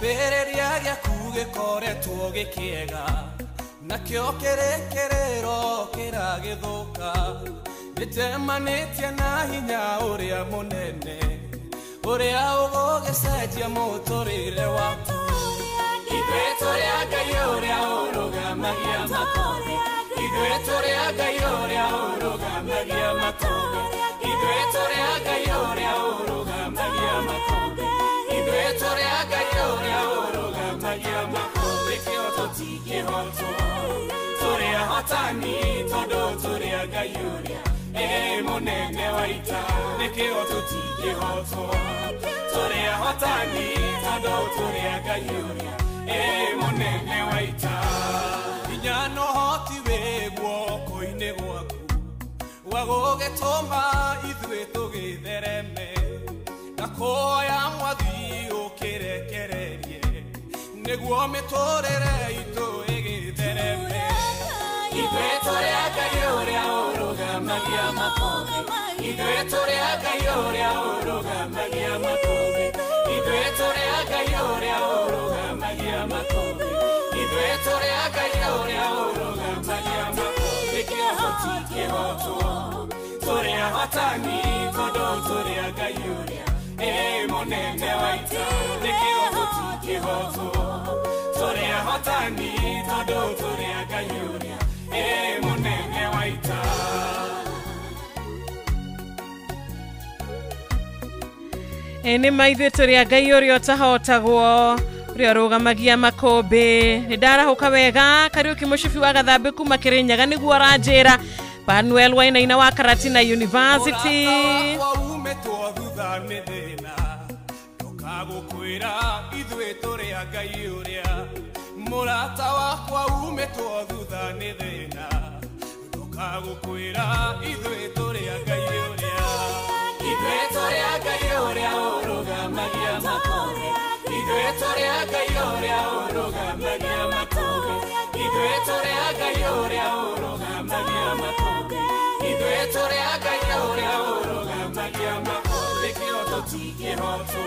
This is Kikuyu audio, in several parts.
Kĩambĩrĩria gĩaku gĩkoretwo gĩkĩega, nakĩo kĩrĩkĩrĩro kĩragĩthũka. Nĩnjemanĩtie na hinya ũrĩa mũnene, ũrĩa ũgũgĩcenjia mũtũrĩre waku. Ithuĩ tũrĩ a Ngai ũrĩa ũrũgamagia makũmbĩ. Ithuĩ tũrĩ a Ngai ũrĩa ũrũgamagia makũmbĩ. Ithuĩ tũrĩ a Ngai ũrĩa ũrũgamagia makũmbĩ. Ithuĩ tũrĩ a Ngai ũrĩa ũrũgamagia makũmbĩ. Kĩo tũtingĩhotwo. Tũrĩ ahotani tondũ tũrĩ a Ngai ũrĩa ĩ mũnene wa ita. Nĩkĩo tũtingĩhotwo. Tũrĩ ahotani tondũ tũrĩ a Ngai ũrĩa ĩ mũnene wa ita. Hinya na ũhoti wĩ guoko-inĩ gwaku, wa gũgĩtũma ithuĩ tũgĩthereme. Ndakuoya Mwathi ũkĩrekererie, nĩguo mĩtũrĩre itũ ĩgĩthereme. Ithuĩ tũrĩ a Ngai ũrĩa ũrũgamagia makũmbĩ. Ithuĩ tũrĩ a Ngai ũrĩa ũrũgamagia makũmbĩ. Ithuĩ tũrĩ a Ngai ũrĩa ũrũgamagia makũmbĩ. Ithuĩ tũrĩ a Ngai ũrĩa ũrũgamagia makũmbĩ. Kĩo tũtingĩhotwo. Tũrĩ ahotani tondũ tũrĩ a Ngai ũrĩa ĩ mũnene wa ita. Nĩkĩo tũtingĩhotwo. Tũrĩ ahotani tondũ tũrĩ a Ngai ũrĩa ĩ mũnene wa ita. Nĩ ma ithuĩ tũrĩ a Ngai ũrĩa ũtahotagwo, ũrĩa ũrũgamagia makũmbĩ. Nĩ ndarahũka wega. Kariũki Mũcibi wa Gathambĩ kuma Kĩrĩnyaga nĩguo aranjĩra. Panuel Wainaina wa Karatina University. Mũrata wakwa umĩtwo thutha nĩ thĩna, ndũkagũkwĩra ithuĩ tũrĩ a Ngai ũrĩa. Mũrata wakwa umĩtwo thutha nĩ thĩna, ndũkagũkwĩra ithuĩ tũrĩ a Ngai ũrĩa. Ithuĩ tũrĩ a Ngai ũrĩa ũrũgamagia makũmbĩ. Ithuĩ tũrĩ a Ngai ũrĩa ũrũgamagia makũmbĩ. Ithuĩ tũrĩ a Ngai ũrĩa ũrũgamagia makũmbĩ. Ithuĩ tũrĩ a Ngai ũrĩa ũrũgamagia makũmbĩ. Kĩo tũtingĩhotwo.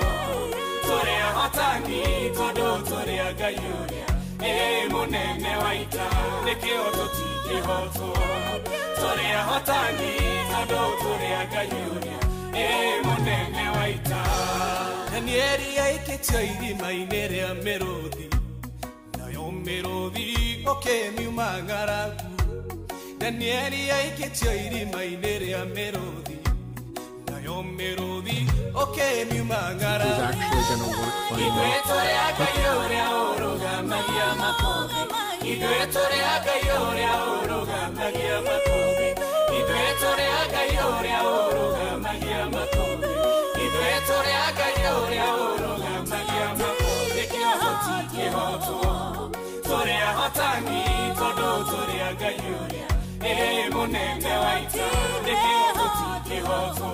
Tũrĩ ahotani tondũ tũrĩ a Ngai ũrĩa ĩ mũnene wa ita. Nĩkĩo tũtingĩhotwo. Tũrĩ ahotani tondũ tũrĩ a Ngai ũrĩa ĩ mũnene wa ita. Danieli aikĩtio irima-inĩ rĩa mĩrũthi, nayo mĩrũthi ũkĩmiuma ng'aragu. Danieli aikĩtio irima-inĩ rĩa mĩrũthi, nayo mĩrũthi ũkĩmiuma Is ng'aragu. actually going to work Ithuĩ finally. tũrĩ a Ngai ũrĩa ũrũgamagia makũmbĩ. Ithuĩ tũrĩ a Ngai ũrĩa ũrũgamagia makũmbĩ. Ithuĩ tũrĩ a Ngai ũrĩa ũrũgamagia makũmbĩ. Ithuĩ tũrĩ a Ngai ũrĩa ũrũgamagia makũmbĩ. Kĩo tũtingĩhotwo. Tũrĩ ahotani tondũ tũrĩ a Ngai ũrĩa ĩ mũnene wa ita. Nĩkĩo tũtingĩhotwo.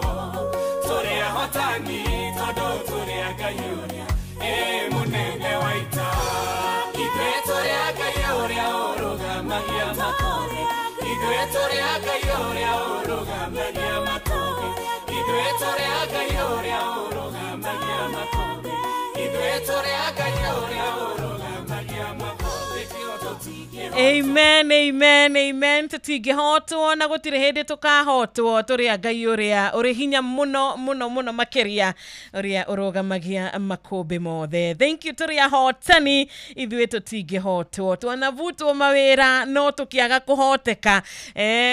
Tũrĩ ahotani tondũ tũrĩ a Ngai ũrĩa ĩ mũnene wa ita. Ithuĩ tũrĩ a Ngai ũrĩa ũrũgamagia makũmbĩ. Ithuĩ tũrĩ a Ngai ũrĩa ũrũgamagia makũmbĩ. Ithuĩ tũrĩ a Ngai ũrĩa ũrũgamagia makũmbĩ. Ithuĩ tũrĩ a Ngai ũrĩa ũrũgamagia makũmbĩ. Kĩo tũtingĩhotwo. Amen, amen, amen. Tũtingĩhotwo na gũtirĩ hĩndĩ tũkahotwo. Tũrĩ a Ngai ũrĩa ũrĩ hinya mũno mũno mũno makĩria, ũrĩa ũrũgamagia makũmbĩ mothe. Thank you. Tũrĩ ahotani ithuĩ tũtingĩhotwo. Twanavutwo mawĩra no tũkĩaga kũhoteka.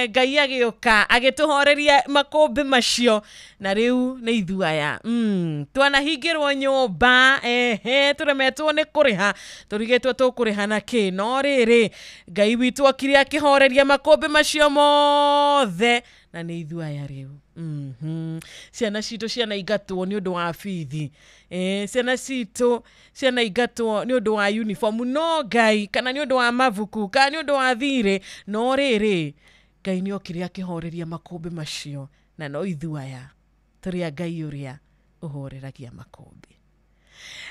Ngai agĩũka agĩtũhoreria makũmbĩ macio, na rĩu nĩ ithuĩ aya. Twanahingĩrwo nyũmba, ehe, tũremetwo nĩ kũrĩha, tũrigĩtwo tũkũrĩha na kĩ, no rĩrĩ Ngai witũ okire akĩhoreria makũmbĩ macio mothe, na nĩ ithuĩ aya rĩu. Ciana citũ cianaingatwo nĩ ũndũ wa bithi, ciana citũ cianaingatwo nĩ ũndũ wa uniform, no Ngai, kana nĩ ũndũ wa mabuku, kana nĩ ũndũ wa thirĩ, no rĩrĩ Ngai nĩ okire akĩhoreria makũmbĩ macio, na no ithuĩ aya tũrĩ a Ngai ũrĩa ũhoreragia makũmbĩ.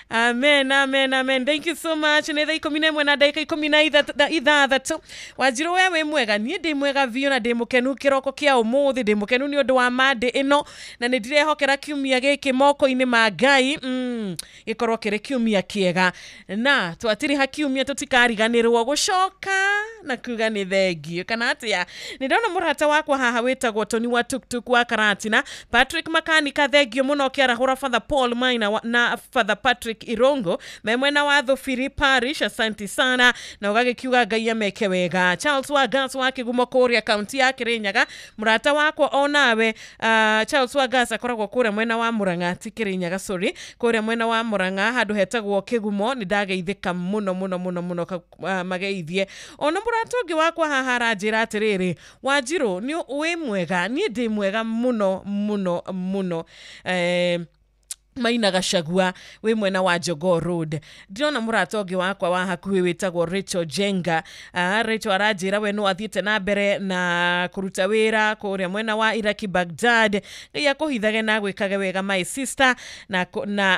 Amen, amen, amen. Thank you so much. Nĩ thaa 11 na ndagĩka 16. Wanjirũ, we wĩ mwega? Niĩ ndĩ mwega biũ na ndĩ mũkenu kĩroko kĩa ũmũthĩ. Ndĩ mũkenu nĩ ũndũ wa Monday ĩno na nĩ ndirehokera kiumia gĩkĩ moko-inĩ ma Ngai, gĩkorwo kĩrĩ kiumia kĩega, na twatiriha kiumia tũtikariganĩrwo gũcoka na kuga nĩ thengiũ kana atĩa. Nĩ ndona mũrata wakwa haha wĩtagwo Toni wa Tuktuk wa Karatina, Patrick Makanika, thengio mũno ũkĩarahũra Father Paul Maina na Father Patrick Irongo me mwena wa Thubiri Parish, asanti sana, na ũgagĩkiuga Ngai ameke wega. Charles wa Gas wa Kĩgumo kũrĩa kaunti ya Kĩrĩnyaga, mũrata wakwa onawe, Charles wa Gas akoragwo kũrĩa mwena wa Murang'a, ti Kĩrĩnyaga, sorry, kũrĩa mwena wa Murang'a handũ hetagwo Kĩgumo. Nĩ ndageithĩka mũno mũno mũno mũno, mageithie. Ona mũrata ũngĩ wakwa haha aranjĩra atĩrĩrĩ, Wanjirũ, nĩ wĩ mwega? Niĩ ndĩ mwega mũno mũno mũno. Maina Gacagua wĩ mwena wa Jogoo Road. Ndĩrona mũrata ũngĩ wakwa wa hakuhĩ wĩtagwo Rachel Jenga. Rachel aranjĩra we no athiĩte na mbere na kũruta wĩra kũrĩa mwena wa Iraki, Baghdad. Ngai akũhithage na agwĩkage wega, my sister, na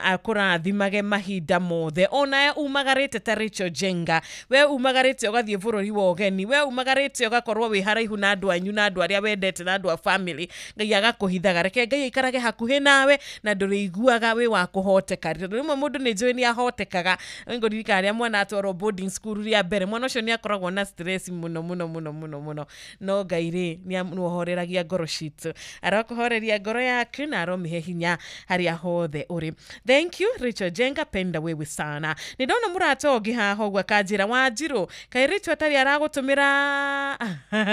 akũrathimage mahinda mothe. Onawe umagarĩte ta Rachel Jenga, we umagarĩte ũgathiĩ bũrũri wa ũgeni, we umagarĩte ũgakorwo wĩ haraihu na andũ anyu na andũ arĩa wendete na andũ a family, Ngai agakũhithaga. Reke Ngai aikarage hakuhĩ nawe na ndũrĩiguaga wĩ wa kũhoteka, tondũ rĩmwe mũndũ nĩ njũĩ nĩ ahotekaga. Ngũririkana rĩrĩa mwana atwarwo boarding school rĩa mbere, mwana ũcio nĩ akoragwo na stress mũno mũno mũno mũno mũno, no Ngai rĩ, nĩ ahoreragia ngoro citũ. Arokũhoreria ngoro yaku na aromĩhe hinya harĩa hothe ũrĩ. Thank you, Rachel Jenga, penda wewe sana. Nĩ ndona mũrata ũngĩ haha ũguo akanjĩra, Wanjirũ, kaĩ Rachel atarĩ aragũtũmĩra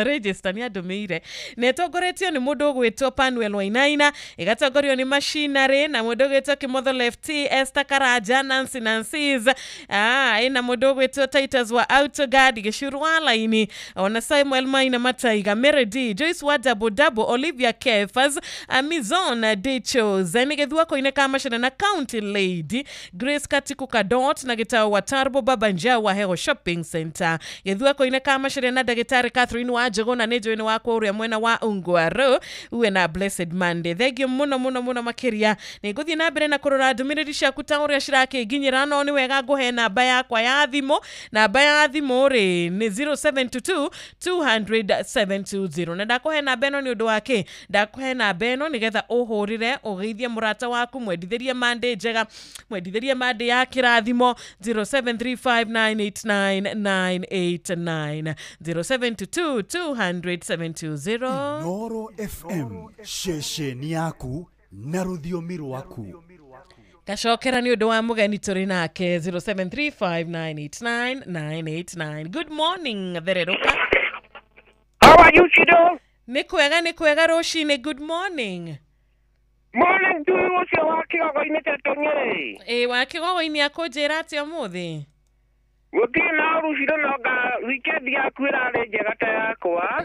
register? Nĩ andũmĩire, na ĩtongoretio nĩ mũndũ ũgwĩtwo Panuel Wainaina, ĩgatongorio nĩ Machinery na mũndũ ũgwĩtwo Kimotho Lefty, Esther Karanja, Nancy Nancy's, ĩna mũndũ ũgwĩtwo Titus wa Autoguard Gĩcuru wa Laini, ona Samuel Maina Mataiga, Mary D, Joyce wa Double Double, Olivia Kefas, Amizon Dechos nĩ gĩthua koine ka Macana na County Lady Grace Katiku Kadot na gĩtao wa Tarbo Baba Njau wa Heho Shopping Center, gĩthua koine ka Macaria na ndagĩtarĩ Catherine wa Njũgũna, nĩ njũĩ nĩ wa kũrĩa mwena wa Ungwaro. Uwe na blessed Monday. Thengio mũno mũno mũno makĩria. Nĩ ngũthiĩ na mbere na kũrora ndũmĩrĩri ciaku ta ũrĩa cirakĩnginyĩra, no nĩ wega ngũhe namba yakwa ya thimũ. Namba ya thimũ rĩ, nĩ 0722 200 720, na ndakũhe namba ĩno nĩ ũndũ wa kĩ? Ndakũhe namba ĩno nĩgetha ũhũrĩre ũgeithie mũrata waku, mwendithĩrie Monday njega, mwendithĩrie Monday ya kĩrathimo. 0735989989, 0722 200 720. Noro FM, ceceni yaku na rũthiomi rwaku. Gacokera nĩ ũndũ wa mũgeni tũrĩ nake, 0735989989. Good morning, thererũka. How are you, Chido? Nĩ kwega, nĩ kwega rũcinĩ. Good morning. Morning to you, ũcio wa kĩgogo-inĩ Tetong'ere. Ĩ, wa kĩgogo-inĩ akũnjĩra atĩa ũmũthĩ? Gũtirĩ na ũru, Cido, no nga weekend yaku ĩrarĩ njega ta yakwa.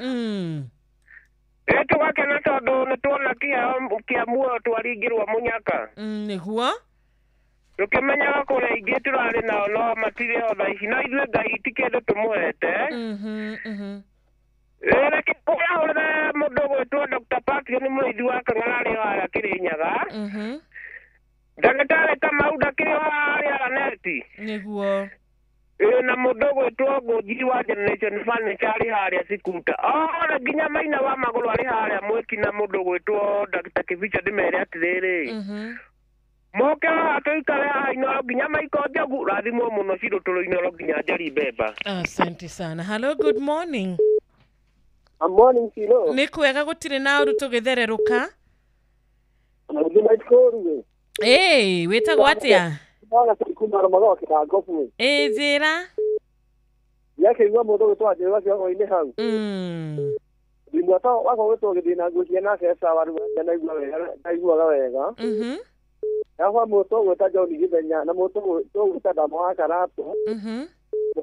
Ĩ, tũgakena tondũ nĩ tuona kĩheo kĩa muoyo twaringĩrwo mũnyaka. Nĩguo. Tũkĩmenyaga kũrĩa aingĩ tũrarĩ nao no matirĩ o thaa ici, no ithuĩ Ngai ti kĩndũ tũmũhete. Ĩ, reke kũrahũrĩre mũndũ ũgwĩtwo Dr. Patrick, nĩ mũrĩithi wa Kang'ara arĩ o harĩa Kĩrĩnyaga. Ndagĩtarĩ Kamau ndakĩrĩ o harĩa Raneti. Nĩguo. Ĩ, na mũndũ ũgwĩtwo Ngũnjiri wa Generation Furniture arĩ harĩa Sikuta. Othe nginya Maina wa Magũrũ arĩ harĩa Mwĩki na mũndũ ũgwĩtwo Dr. Kibicho, ndĩmere atĩrĩrĩ. Moke haha tũikare haha Inooro nginya Maiko Njogu, rathimwo mũno Ciro, tũrĩ Inooro nginya Njeri Mbemba. Asante sana. Hello, good morning. Good morning, Silo. Nĩ kwega, gũtirĩ na ũru, tũgĩthererũka. Good night, Kũrue. Ĩ, wĩtagwo atĩa? Bana kuma Ramago kĩrango buĩ. Ĩ, njĩra. Yakĩigua mũndũ gwĩtwo Anjĩra kĩongo-inĩ hau. Ndimwata wakwa gwĩtwo gĩthĩna ngwĩciria nake sawa rĩu ndaigua wega, ndaiguaga wega. Yakwa mũndũ ũgwĩta John Gĩthenya na mũndũ ũgwĩta Ndamo wa Karatũ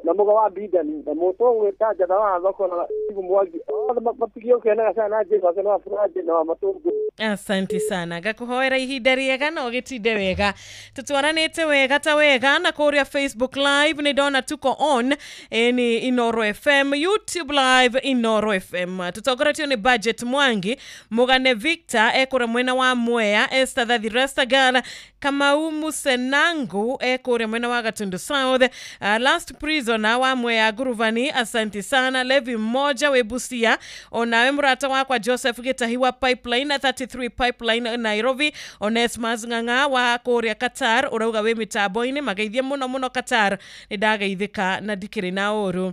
na mũga wa Bidani na mũndũ ũgwĩta Njatha wa Thoko na Tigu Mwangi, othe matigie ũkenaga sana na Jesũ ake na wa Furaji na wa Matũngũ. Asante sana, ngakũhoera ihinda rĩega na ũgĩtinde wega, tũtwaranĩte wega ta wega. Na kũrĩa Facebook Live nĩ ndona tuko on, nĩ Inoro FM, YouTube Live Inoro FM, tũtongoretio nĩ Budget Mwangi, Mũgane Victor ekũrĩa mwena wa Mwea, Esther Thathi Rastagal, Kamau Musenangu ekũrĩa mwena wa Gatundu South, Last Prisoner wa Mwea Guruvani, asante sana. Levi mmoja we Busia, onawe mũrata wakwa Joseph Gitahi wa Pipeline 33 Pipeline Nairobi, Onesmus Ng'ang'a wa kũrĩa Qatar, ũrauga wĩ mĩtambo-inĩ, mageithie mũno mũno Qatar, nĩ ndageithĩka na ndikĩrĩ na ũru.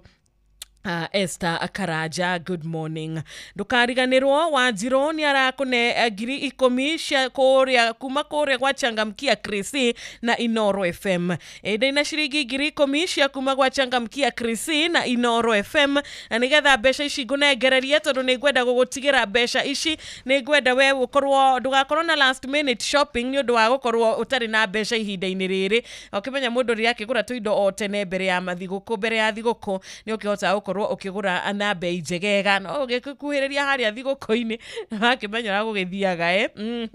Esther Akaraja, good morning. Ndũkariganĩrwo Wanjirũ nĩ arakũne 10,000 cia kũrĩa kuma kũrĩa gwa Changamkia Krisi na Inoro FM. Ndĩna ciringi 10,000 cia kuma gwa Changamkia Krisi na Inoro FM, na nĩgetha mbeca ici ngũnengererie tondũ nĩ ngwenda gũgũtigĩra mbeca ici, nĩ ngwenda we ũkorwo ndũgakorwo na last minute shopping nĩ ũndũ wa gũkorwo ũtarĩ na mbeca ihinda-inĩ rĩrĩ. Ũkĩmenya mũndũ rĩrĩa akĩgũra tũindo o tene mbere ya mathigũkũ, mbere ya thigũkũ nĩ ũkĩhota gũkorwo ũkĩgũra na bei njegega, no ũgĩkuhĩrĩria harĩa thigũkũ-inĩ wakĩmenya ũrĩa gũgĩthiaga nĩ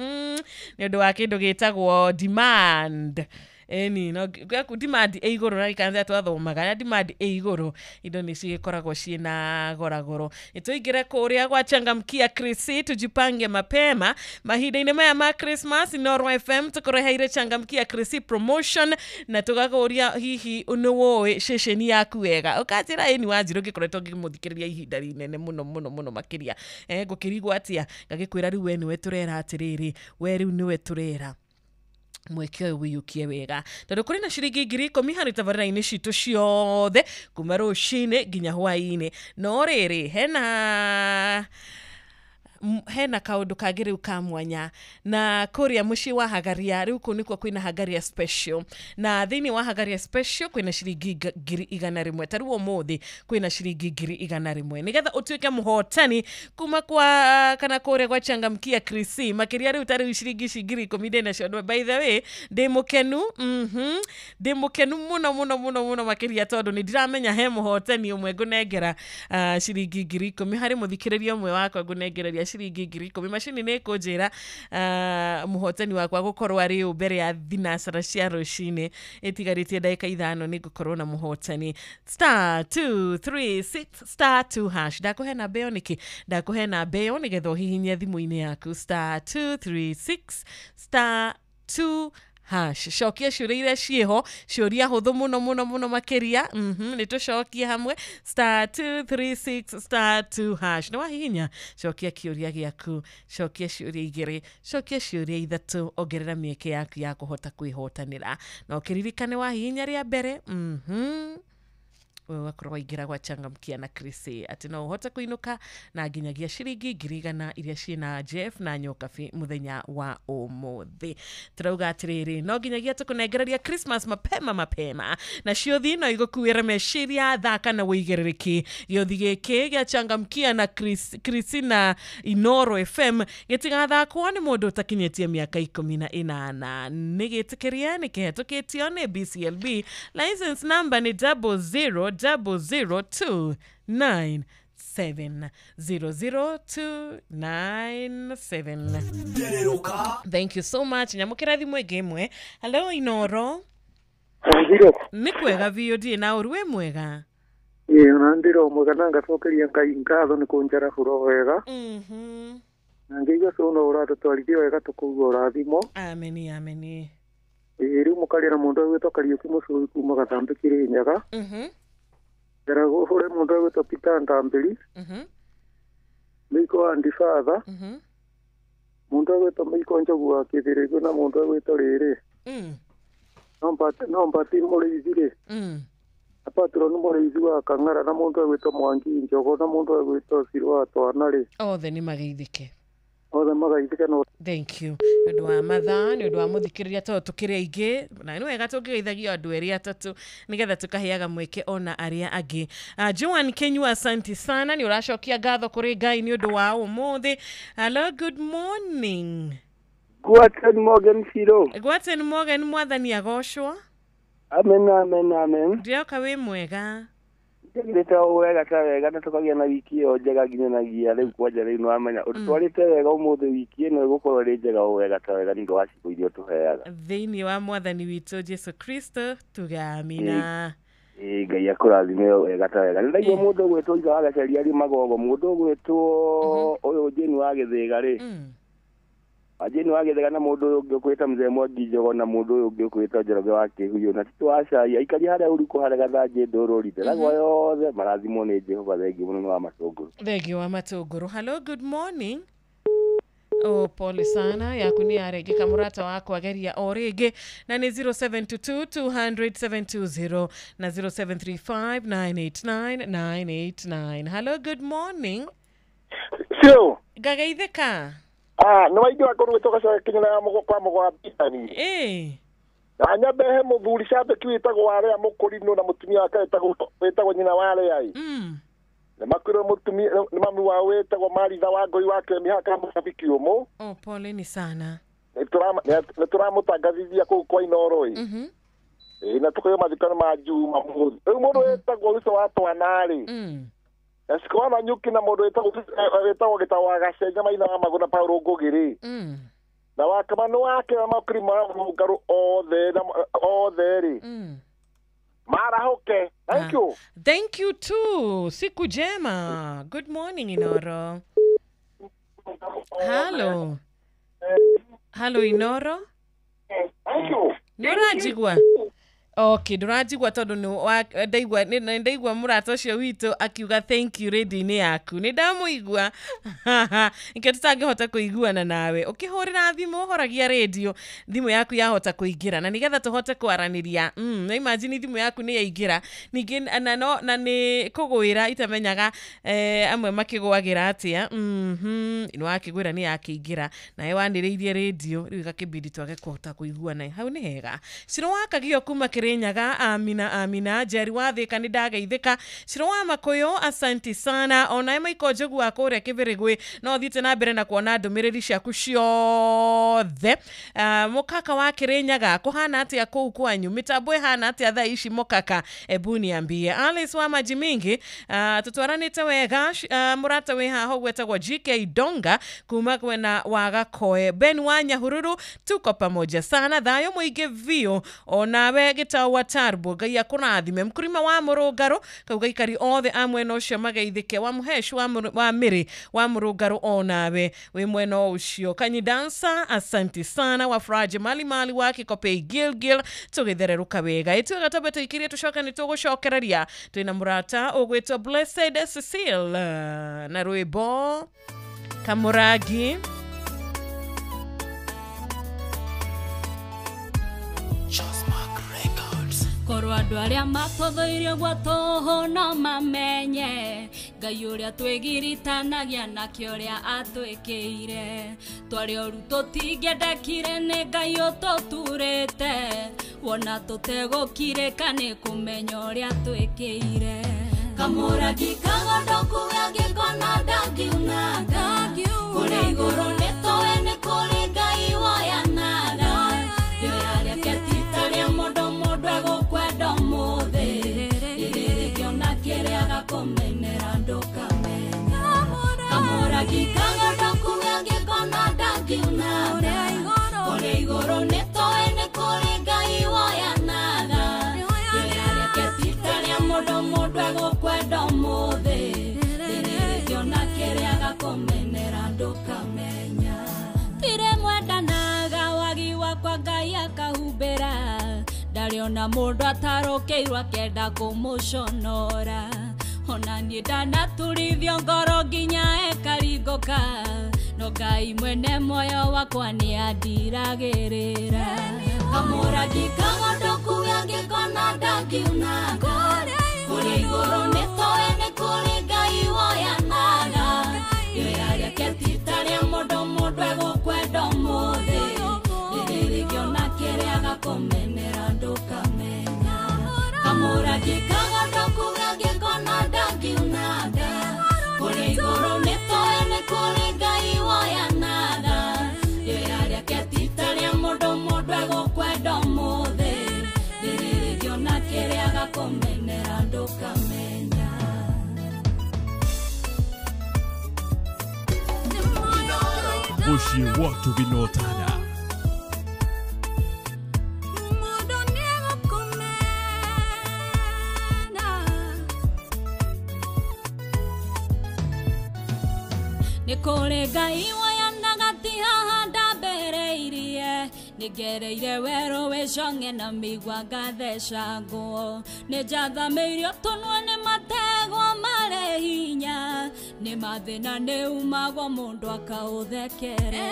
ũndũ wa kĩndũ gĩtagwo demand. Eni no gwaku demand ĩ igũrũ, na ikanza twathomaga na demand ĩ igũrũ, indo nĩ cigĩkoragwo ciĩna goragoro. Nĩtũingĩre kũrĩa gwa Changamkia Krisi, tujipange mapema mahinda-inĩ maya ma Christmas. Inoro FM tũkũreheire Changamkia Krisi promotion na tũgakũria hihi nĩ woĩ ceceni yaku wega, ũkanjĩra ĩni Wanjirũ ngĩkoretwo ngĩmũthikĩrĩria ihinda rĩnene mũno mũno mũno makĩria, ngũkĩrigwo atĩa, ngagĩkwĩra rĩu we nĩwe tũrera atĩrĩrĩ, we rĩu nĩwe tũrera mweke ũyũ wĩiyũkie wega tondũ kũrĩ na ciringi 10,000 harĩ tabarĩra-inĩ citũ ciothe kuma rũcinĩ nginya hwaĩ-inĩ. No rĩrĩ, hena kaũndũ kangĩ rĩu ka mwanya na kũrĩa mũciĩ wa Hagaria, rĩu kũu nĩkuo kwĩna Hagaria Special, na thĩinĩ wa Hagaria Special kwĩna ciringi 100,000. Ta rĩu ũmũthĩ kwĩna ciringi 100,000 nĩgetha ũtuĩke mũhotani kuma kwa kana kũrĩa gwa Changamkia Krisi makĩria. Rĩu ta rĩu ciringi ici 10,000 ndĩnacio, by the way ndĩ mũkenu, ndĩ mũkenu mũno mũno mũno mũno makĩria tondũ nĩ ndiramenya he mũhotani ũmwe ngũnengera ciringi 10,000 harĩ mũthikĩrĩria ũmwe wakwa ngũnengereria ciringi 10,000. Macini nĩ ĩkũnjĩra mũhotani wakwa gũkorwo arĩ ũ mbere ya thinacara cia rũcinĩ, ĩtigarĩtie ndagĩka 5 nĩ ngũkorwo na mũhotani. *236 *2 hash. Ndakũhe namba ĩyo nĩkĩ? Ndakũhe namba ĩyo nĩgetha ũhihinye thimũ-inĩ yaku *236 *2 hash. Cokia ciũria iria ciĩho, ciũria hũthũ mũno mũno mũno makĩria, nĩ tũcokie hamwe *236 *2 hash. Nĩ wahihinya, cokia kĩũria gĩaku, cokia ciũria 2, cokia ciũria 3, ongerera mĩeke yaku ya kũhota kwĩhotanĩra. Na ũkĩririkane wahihinya rĩa mbere, ũgakorwo waingĩra gwa Changamkia na Krisi atĩ no ũhote kũinũka na nginyagia ciringi 100,000 iria ciĩna Jeff na Nyokabi mũthenya wa ũmũthĩ. Tũrauga atĩrĩrĩ, no nginyagia tũkũnengereria Christmas mapema mapema, na ciothi no igũkuĩre meciria, thaka na wĩigĩrĩrĩki. Gĩothi gĩkĩ gĩa Changamkia na Krisi na Inoro FM gĩtigathakwo nĩ mũndũ ũtakinyĩtie mĩaka 18. Nĩ gĩtĩkĩrie, nĩ kĩhetũkĩtio nĩ BCLB, license number nĩ 0000297 00297. Thank you so much. Nyamũkĩra thimũ ĩngĩ ĩmwe. Hello Inoro. Nĩ kwega biũ, ndirĩ na ũru, wĩ mwega? Ĩĩ ona ndĩro mwega na ngacokeria Ngai ngatho nĩ kũnjarahũra wega. Na ngĩigua cũna ũratũtwarithia wega tũkũigua ũrathimo. Ameni ameni. Ĩĩ rĩu mũkarĩra mũndũ ũgwĩtwo Kariũki Mũcũi kuma Gathambĩ Kĩrĩnyaga. Ngerago hũre mũndũ ũgwĩtwo Peter Ndambĩri. Mĩiko wa Ndibatha. Mũndũ ũgwĩtwo Mĩiko Njogu wa Kĩthĩrĩgũ na mũndũ ũgwĩtwo rĩrĩ. No Mbati Mũrĩithi rĩ. Apatro nĩ Mũrĩithi wa Kang'ara na mũndũ ũgwĩtwo Mwangi Njogo na mũndũ ũgwĩtwo Cirũ wa Twana rĩ. Othe nĩ mageithĩke. Othe magaithĩke no. Thank you. Nĩ ũndũ wa mathaa, nĩ ũndũ wa mũthikĩrĩria tondũ tũkĩrĩ aingĩ, na nĩ wega tũngĩgeithagia andũ erĩ atatũ nĩgetha tũkaheaga mweke ona arĩa angĩ. Joan Kenyua, asante sana, nĩ ũracokia ngatho kũrĩ Ngai nĩ ũndũ wa ũmũthĩ. Hello, good morning. Guten Morgen, Fido. Guten Morgen, mwathani agocwo. Amen, amen, amen. Ndĩroka wĩ mwega. Njagĩrĩte o wega ta wega na tũkagĩa na wiki ĩyo njega nginyanagia rĩu kwanja rĩu nĩwamenya ũtwarĩte wega ũmũthĩ wiki ĩno ĩgũkorwo ĩrĩ njega o wega ta wega nĩ ũndũ wa ciugo iria ũtũheaga. Thĩinĩ wa mwathani witũ Jesu Kristo tuga amina. Ngai akũrathime wega ta wega. Nĩndaigua mũndũ ũgwĩtwo Ithe wa Gaceria arĩ Magogo, mũndũ ũgwĩtwo ũyũ Jane wa Gĩthĩga rĩ. Jane wa Gĩthĩga na mũndũ ũyũ ũngĩ ũkwĩta Mzee Mwangi Njogo na mũndũ ũyũ ũngĩ ũkwĩta Njoroge wa Kĩhuyo na Tito wa Cai aikari harĩa ũrukũ harĩa Gathanjĩ Ndũrũri Nderagwa yothe marathimwo nĩ Jehova. Thengiũ mũno nĩ wa Matũngũrũ. Thengiũ wa Matũngũrũ. Hello, good morning. Oh, pole sana yaku nĩ yarengeka mũrata wakwa geria o rĩngĩ na nĩ 0722 200 720 na 0735 989 989. Hello, good morning. Sio ngageithĩka. Nĩ waigua ngũrũ ĩtũgacoka kinyana ya kwa mũgwa Bitani. Na nyambe he mũthuri cambĩki wĩtagwo Warea Mũkũrinũ na mũtumia wake wĩtagwo nyina Warea ĩ. Nĩ makwĩrwo mũtumia nĩ mami wao wĩtagwo Maritha wa Ngũi wa Kĩmĩhaka mũcabiki ũmũ. Oh, pole ni sana. Nĩ tũramũtangathithia kũu kwa Inoro ĩ. Na tũkoyo mathikano ma Juma mũthĩ. Rĩu mũndũ wĩtagwo Ruco wa Twana rĩ. Na sikuona nyuki na mũndũ wĩtagwo Gĩtaũ wa Gacenya Maina wa Magũrũ na Paulo Ngũgĩ rĩ. Na wakamano wake na makuri ma Rũngarũ othe rĩ. Marahoke. Thank you. Thank you too. Siku njema. Good morning Inoro. Hello. Hello Inoro. Thank you. Nĩũranjigua? Okay, ndũranjigua tondũ nĩ ndaigua mũrata ũcio witũ akiuga thank you radio-inĩ yaku. Nĩ ndamũigua. Nĩkĩo tũtangĩhota kũiguana nawe. Ũkĩhũrĩra thimũ ũhoragia radio, thimũ yaku yahota kũingĩra na nĩgetha tũhote kwaranĩria. Na imagine thimũ yaku nĩ yaingĩra. Ningĩ na no na nĩ kũgwĩra itamenyaga amwe makĩgwagĩra atĩa. Nĩ wakĩgwĩra nĩ yakĩingĩra nawe wanĩrĩirie radio rĩu ĩgakĩbidi twage kũhota kũiguana. Hau nĩ hega. Ciro wa Kagio kuma Kirinyaga, amina amina. Jerry wa Thika nĩ ndageithĩka. Ciro wa Makũyũ asanti sana. Onawe Maiko Njogu wa kũrĩa Kĩbĩrĩgwĩ no thiĩte na mbere na kuona ndũmĩrĩri ciaku ciothe. Mũkaka wa Kirinyaga kũhana atĩa kũu kwanyu? Mĩtambo ĩhana atĩa thaa ici mũkaka? Ebu niambie. Alice wa Maji Mingi, tũtwaranĩte wega. Mũrata wĩ haha ũgwetagwo GK Donga kuma kwena wa Gakoe. Ben wa Nyahururu tuko pamoja sana. Thayũ mũingĩ biũ. Onawe Gĩtaũ wa Tarbo Ngai akũrathime. Mkurima wa Mũrũngarũ kauga ikari othe a mwena ũcio mageithĩke. Wa Mũhesh wa Mĩrĩ wa Mũrũngarũ onawe wĩ mwena ũcio. Kanyi Dansa asanti sana. Wa Furaje Mali Mali wa Kikopei Gilgil tũgĩthererũka wega. Ĩtuĩga twambe tũikirie tũcoke nĩ tũgũcokereria. Twĩna mũrata ũgwĩtwo Blessed Cecile na rwĩmbo Kamũrangi. Korwo andũ arĩa matũthũire gwa tũhũ no mamenye Ngai ũrĩa twĩgiritanagia nake ũrĩa atwĩkĩire. Twarĩ oru tũtingĩendekire nĩ Ngai ũtũturĩte wona tũtegũkirĩka nĩ kũmenya ũrĩa twĩkĩire. Kamũrangi kagondoku gangĩkona ndangiunanga kũrĩa igũrũ nĩ tũĩ nĩ kũrĩ Ngai woyanaga. Rĩoya rĩake ti ta rĩa mũndũ mũndũ egũkwenda ũmũthĩ rĩrĩrĩkĩona kĩrĩa agakũmenera ndũkamenya. Kamũrangi kagondoku gangĩkona ndangiunanga kũrĩa igũrũ nĩ tũĩ nĩ kũrĩ Ngai woyanaga. Rĩoya rĩake ti ta rĩa mũndũ mũndũ egũkwenda ũmũthĩ rĩrĩrĩkĩona kĩrĩa agakũmenera ndũkamenya. Tire mwendanaga wagi wakwa Ngai akahumbĩra ndarĩ ona mũndũ atarũkĩirwo akenda kũmũconora. Ona niĩ ndanaturithio ngoro nginya ĩkaringũka no Ngai mwene muoyo wakwa nĩ andiragĩrĩra. Kamũrangi kagondoku gangĩkona ndangiunanga kũrĩa igũrũ nĩ tũĩ nĩ kũrĩ Ngai woyanaga. Rĩoya rĩake ti ta rĩa mũndũ mũndũ egũkwenda ũmũthĩ rĩrĩrĩkĩona kĩrĩa agakũmenera ndũkamenya. Kamũrangi kagondoku gangĩkona ndangiunanga kũrĩa igũrũ nĩ tũĩ nĩ kũrĩ Ngai woyanaga. Rĩoya rĩake ti ta rĩa mũndũ mũndũ egũkwenda ũmũthĩ rĩrĩrĩkĩona kĩrĩa agakũmenera ndũkamenya. Mũciĩ wa Tũginotana. Mũndũ nĩegũkũmena. Nĩ kũrĩ Ngai woyanaga ti haha ndambĩrĩirie, nĩngereire werũ wĩ cong'e na mĩigua ngathecangwo, nĩ njathamĩirio tũnua nĩ mategwa marĩ hinya, nĩ mathĩna nĩ umagwo mũndũ akaũthekerera.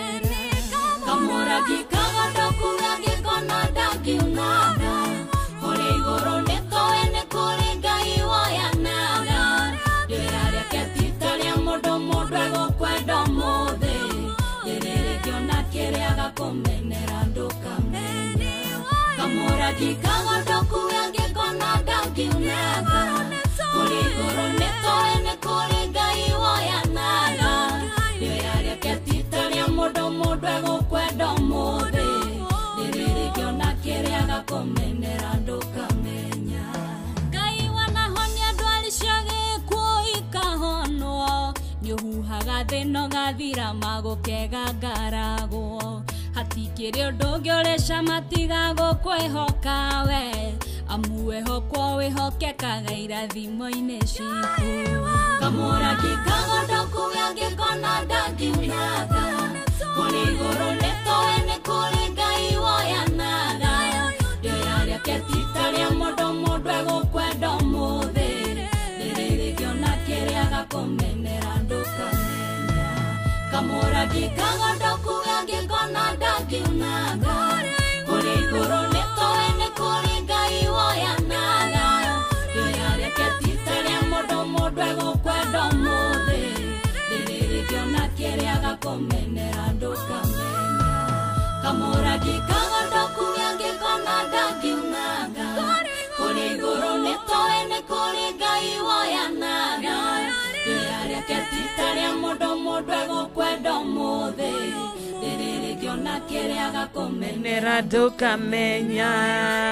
Kamũrangi kagondoku gangĩkona ndangiunaga, kũrĩ igũrũ nĩ tũĩ nĩ kũrĩ Ngai woyanaga, rĩera rĩake ti ta rĩa mũndũ, mũndũ egũkwenda ũmũthĩ, rĩrĩ rĩngĩona kĩrĩa agakũmenera ndũkamenya. Kamũrangi kagondoku gangĩkona ndangiunaga, kũrĩ igũrũ nĩ tũĩ nĩ kũrĩ Ngai woyanaga, rĩera rĩake ti ta rĩa mũndũ, mũndũ egũkwenda ũmũthĩ, rĩrĩ rĩngĩona kĩrĩa agakũmenera ndũkamenya. Ngai wanahonia ndwari cia gĩkuũ ikahonwo, nĩũhuhaga thĩna ũgathira magũkega ngaragwo, hatikĩrĩ ũndũ ũngĩ ũrĩ cama tiga gũkwĩhoka we, amu wĩhokwo wĩhokekaga irathimo-inĩ citũ. Kamũrangi kagondoku gangĩkona ndangiunaga, kũrĩ igũrũ nĩ tũĩ nĩ kũrĩ Ngai woyanaga, rĩera rĩake ti ta rĩa mũndũ, mũndũ egũkwenda ũmũthĩ, rĩrĩ rĩngĩona kĩrĩa agakũmenera ndũkamenya. Kamũrangi kagondoku gangĩkona ndangiunaga, kũrĩ igũrũ nĩ tũĩ nĩ kũrĩ Ngai woyanaga, rĩera rĩake ti ta rĩa mũndũ, mũndũ egũkwenda ũmũthĩ, rĩrĩ rĩngĩona kĩrĩa agakũmenera ndũkamenya. Kamũrangi kagondoku gangĩkona ndangiunaga, kũrĩ igũrũ nĩ tũĩ nĩ kũrĩ Ngai woyanaga, rĩera rĩake ti ta rĩa mũndũ, mũndũ egũkwenda ũmũthĩ, rĩrĩ rĩngĩona kĩrĩa agakũmenera ndũkamenya.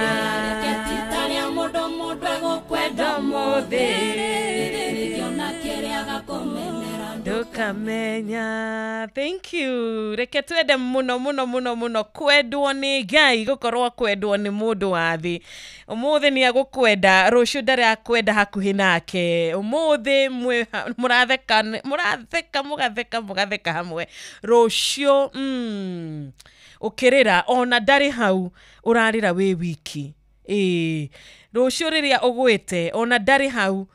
Rĩera rĩake ti ta rĩa mũndũ, mũndũ egũkwenda ũmũthĩ, rĩrĩ rĩngĩona kĩrĩa agakũmenera ndũkamenya. Thank you. Reke twende muno muno muno muno kwendwo nĩ Ngai gũkorwo kwendwo nĩ mũndũ wa thĩ. Ũmũthĩ nĩ agũkwenda, rũciũ ndarakwenda hakuhĩ nake. Ũmũthĩ mũratheka mũratheka mũgatheka mũgatheka hamwe, rũciũ ũkĩrĩra ona ndarĩ hau ũrarĩra wĩ wiki. Ĩĩ, rũciũ rĩrĩa ũgwĩte ona ndarĩ hau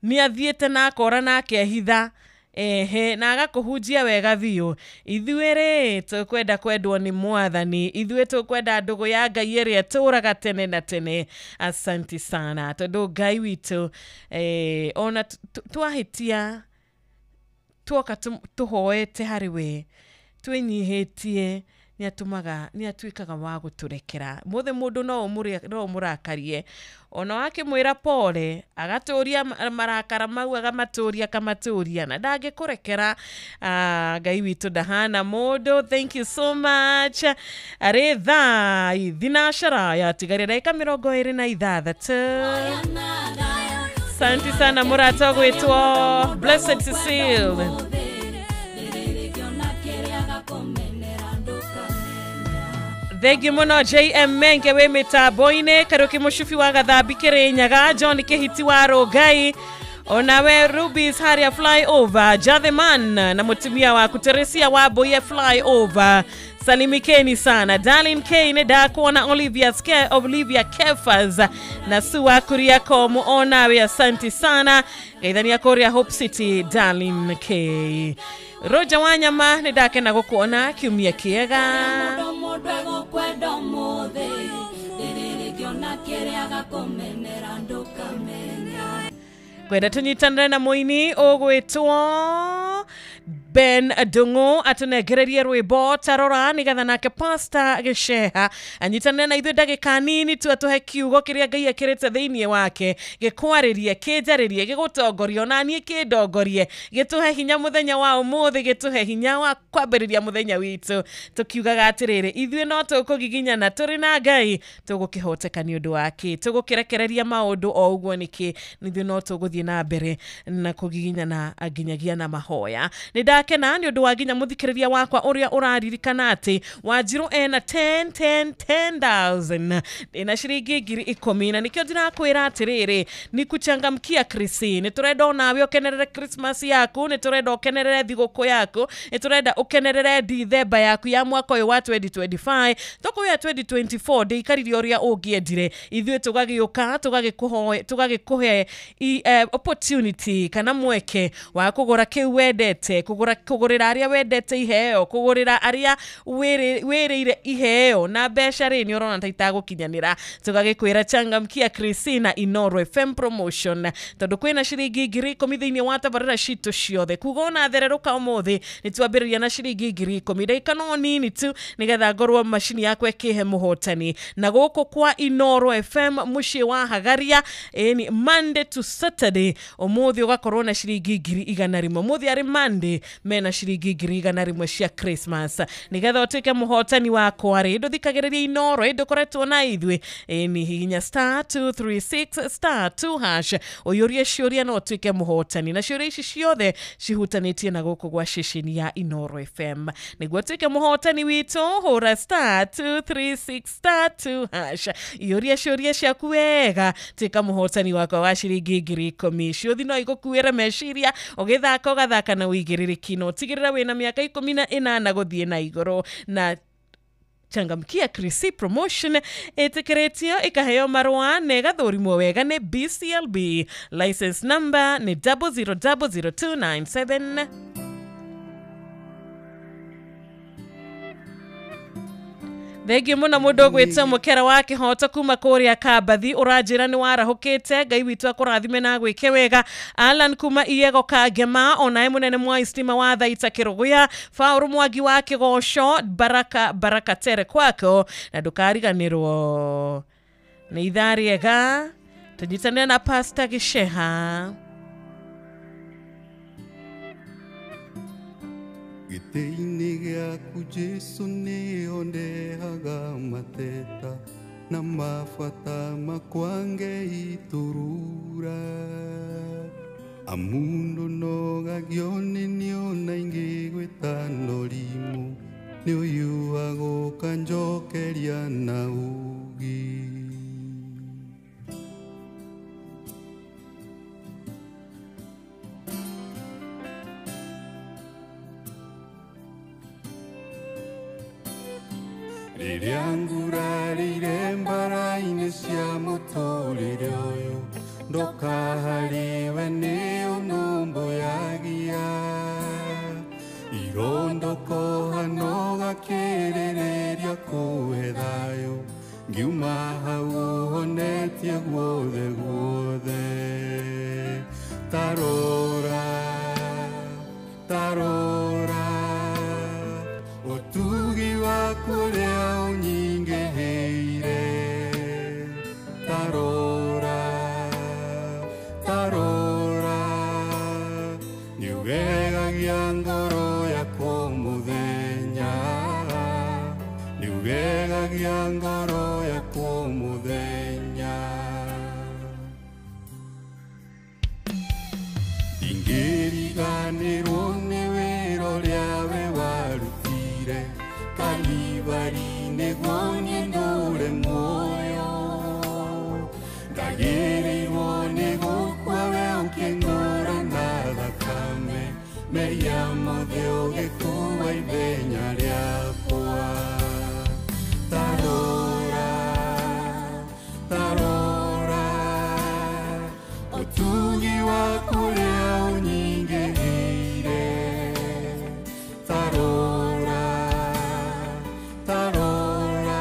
nĩ athiĩte na akora na akehitha, ehe, na agakũhunjia wega biũ. Ithuĩ rĩ tũkwenda kwendwo nĩ Mwathani, ithuĩ tũkwenda ndũgũ ya Ngai ĩrĩa ĩtũraga tene na tene. Asanti sana tondũ Ngai witũ ona twahĩtia tuoka tũhoete harĩ we twĩnyihĩtie, nĩatũmaga nĩatuĩkaga wa gũtũrekera. Mũthĩ mũndũ no ũmũrakarie, ona wakĩmwĩra pole agatũria marakara mau, agamatũria akamatũria na ndangĩkũrekera. Ngai witũ ndahana mũndũ. Thank you so much. Arĩ thaa thinacara yatigaria ndagĩka 26. Asante sana mũrata ũgwĩtwo Blessed Cecile. Thengi muno JM Menge wĩ mĩtambo-inĩ, Kariũki Mũcubi wa Gathambi Kĩrĩnyaga, John Kĩhiti wa Rũngai, onawe Rubies harĩa flyover, Jatheman na mũtumia waku Teresia wa Mboye flyover, salimikeni sana. Darlene K nĩ ndakuona, Olivia Kefas na Sua Kuriako onawe, asanti sana. Geithania kũrĩa Hope City, Darlene K. Roger Wanyama nĩ ndakena gũkuona, kiumia kĩega. Mũndũ egũkwenda ũmũthĩ, rĩrĩ rĩngĩona kĩrĩa agakũmenera ndũkamenya. Kwenda tũnyitanĩre na mũini ũgwĩtwo Ben Ndung'u atũnengererie rwĩmbo tarora nĩgetha nake Pastor Gĩceha anyitanĩre na ithuĩ ndagĩka nini tu atũhe kiugo kĩrĩa Ngai ekĩrĩte thĩinĩ wake, gĩkwarĩrie, kĩnjarĩrie, gĩgũtongorie, ona niĩ kĩndongorie, gĩtũhe hinya mũthenya wa ũmũthĩ, gĩtũhe hinya wa kwambĩrĩria mũthenya witũ tũkiugaga atĩrĩrĩ, ithuĩ no tũkũgiginyana tũrĩ na Ngai, tũgũkĩhoteka nĩ ũndũ wake, tũgũkĩrekereria maũndũ o ũguo nĩkĩ, ithuĩ no tũgũthiĩ na mbere na kũgiginyana nginyagia na mahoya. Nĩ ndakena nĩ ũndũ wa nginya mũthikĩrĩria wakwa ũrĩa ũraririkana atĩ Wanjirũ ena 10 10 10,000 ndĩna ciringi 10,000 na nĩkĩo ndĩrakwĩra atĩrĩrĩ ni kuchangamkia Krisi nĩ tũrenda onawe ũkenerere Christmas yaku nĩ tũrenda ũkenerere thigũkũ yaku nĩ tũrenda ũkenerere Dithemba yaku ya mwaka ũyũ wa 2025 tũkũya 2024 ndĩikarire ũrĩa ũngĩendire ithuĩ tũgagĩũka tũgagĩkũhe opportunity kana mweke wa kũgũra kĩu wendete kũgũrĩra arĩa wendete iheo kũgũrĩra arĩa wĩrĩire iheo na mbeca rĩ nĩ ũrona ta itagũkinyanĩra tũgagĩkwĩra changamkia Christina Inoro FM promotion tondũ kwĩna ciringi 10,000 thĩinĩ wa tabarĩra citũ ciothe kuga ona thererũka ũmũthĩ nĩ twambĩrĩria na ciringi 10,000 ndagĩka no nini tu nĩgetha ngorwo macini yakwa ĩkĩhe mũhotani na gũkũ kwa Inoro FM mũciĩ wa Hagaria ĩni Monday to Saturday ũmũthĩ ũgakorwo na ciringi 100,000 ũmũthĩ arĩ Monday mena ciringi 100,000 cia Christmas nĩgetha ũtuĩke mũhotani wakwa rĩ ndũthikagĩrĩria Inoro ĩ ndũkoretwo na ithuĩ ĩni hihinya star 236 star 2 hash ũyũrie ciũria no ũtuĩke mũhotani na ciũria ici ciothe cihutanĩtie na gũkũ gwa ceceni ya Inoro FM nĩguo ũtuĩke mũhotani witũ hũra star 236 star 2 hash iyũria ciũria ciaku wega tuĩka mũhotani wakwa wa ciringi 10,000 ciũthi no igũkuĩre meciria ũgĩthaka ũgathaka na ũigĩrĩrĩki na ũtigĩrĩra wĩna mĩaka 18 gũthiĩ na igũrũ na changamkia Krisi promotion ĩtĩkĩrĩtio ĩkaheo marũa na ĩgathũrimwo wega nĩ BCLB license number nĩ 0000297. Thengiũ mũno mũndũ ũgwĩtwo Mũkera wa Kĩhoto kuma kũrĩa Kambathi ũranjĩra nĩ warahũkĩte Ngai witũ akũrathime na agwĩke wega. Alan kuma Iego Kangema onae mũnene mwa Istima wa Thaita Kĩrũgũya Faũrũ Mwangi wa Kĩgoco Baraka Baraka tere kwako na ndũkariganĩrwo nĩ ithaa rĩega tũnyitanĩre na Pastor Gĩceha. Gĩtĩ-inĩ gĩaku Jesũ nĩho ndehaga mateta na mabata makwa ngeiturura amu ndũnogagio nĩ niona ingĩgwĩta norimũ nĩ ũyuaga ũkanjokeria na ũũgĩ. Rĩrĩa ngurarĩire mbara-inĩ cia mũtũrĩre ũyũ ndoka harĩwe nĩ ũnũmbũyagia irondokoha no gakĩrĩrĩria kũhe thayũ ngiuma hau ũhonetie guothe guothe tarora tarora ũtugi waku ũrĩa ũnyingĩhĩire tarora tarora nĩũgegagia ngoro yakwa mũthenya nĩũgegagia ngoro yakwa mũthenya ndingĩriganĩrwo nĩ wĩra ũrĩa we warutire Kalibari nĩguo niĩ ndũre muoyo ndagĩrĩirwo nĩ gũkua we ũkĩngũra na thakame mehia mothe ũgĩkua ithenya rĩakwa tarora tarora ũtugi waku ũrĩa ũnyingĩhĩire tarora tarora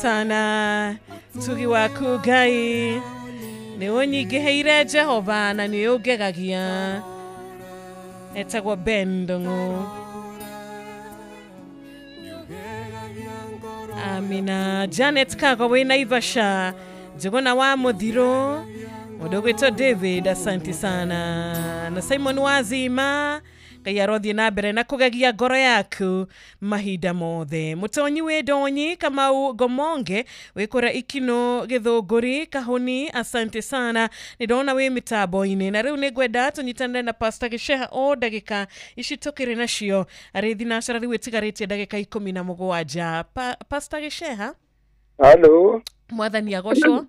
Sana tugi waku Ngai nĩ ũnyingĩhĩire Jehova na nĩ ũngegagia. Etagwo Ben Ndung'u. Amina. Janet Kago wĩ Naivasha, Njuguna wa Muthiro, mũndũ ũgwĩtwo David, asante sana. Na Simon Wazima, Ngai arothiĩ na mbere na kũgegia ngoro yaku mahinda mothe. Mũtonyi wĩ Ndonyi Kamau Ngomonge wĩ kũrĩa Ikino Gĩthũngũri Kahũni, asante sana. Nĩ ndona wĩ mĩtambo-inĩ na rĩu nĩ ngwenda tũnyitanĩre na Pastor Gĩceha o ndagĩka ici tũkĩrĩ nacio arĩ thinacara rĩu ĩtigarĩtie ndagĩka 17. Pastor Gĩceha. Hello. Mwathani agocwo.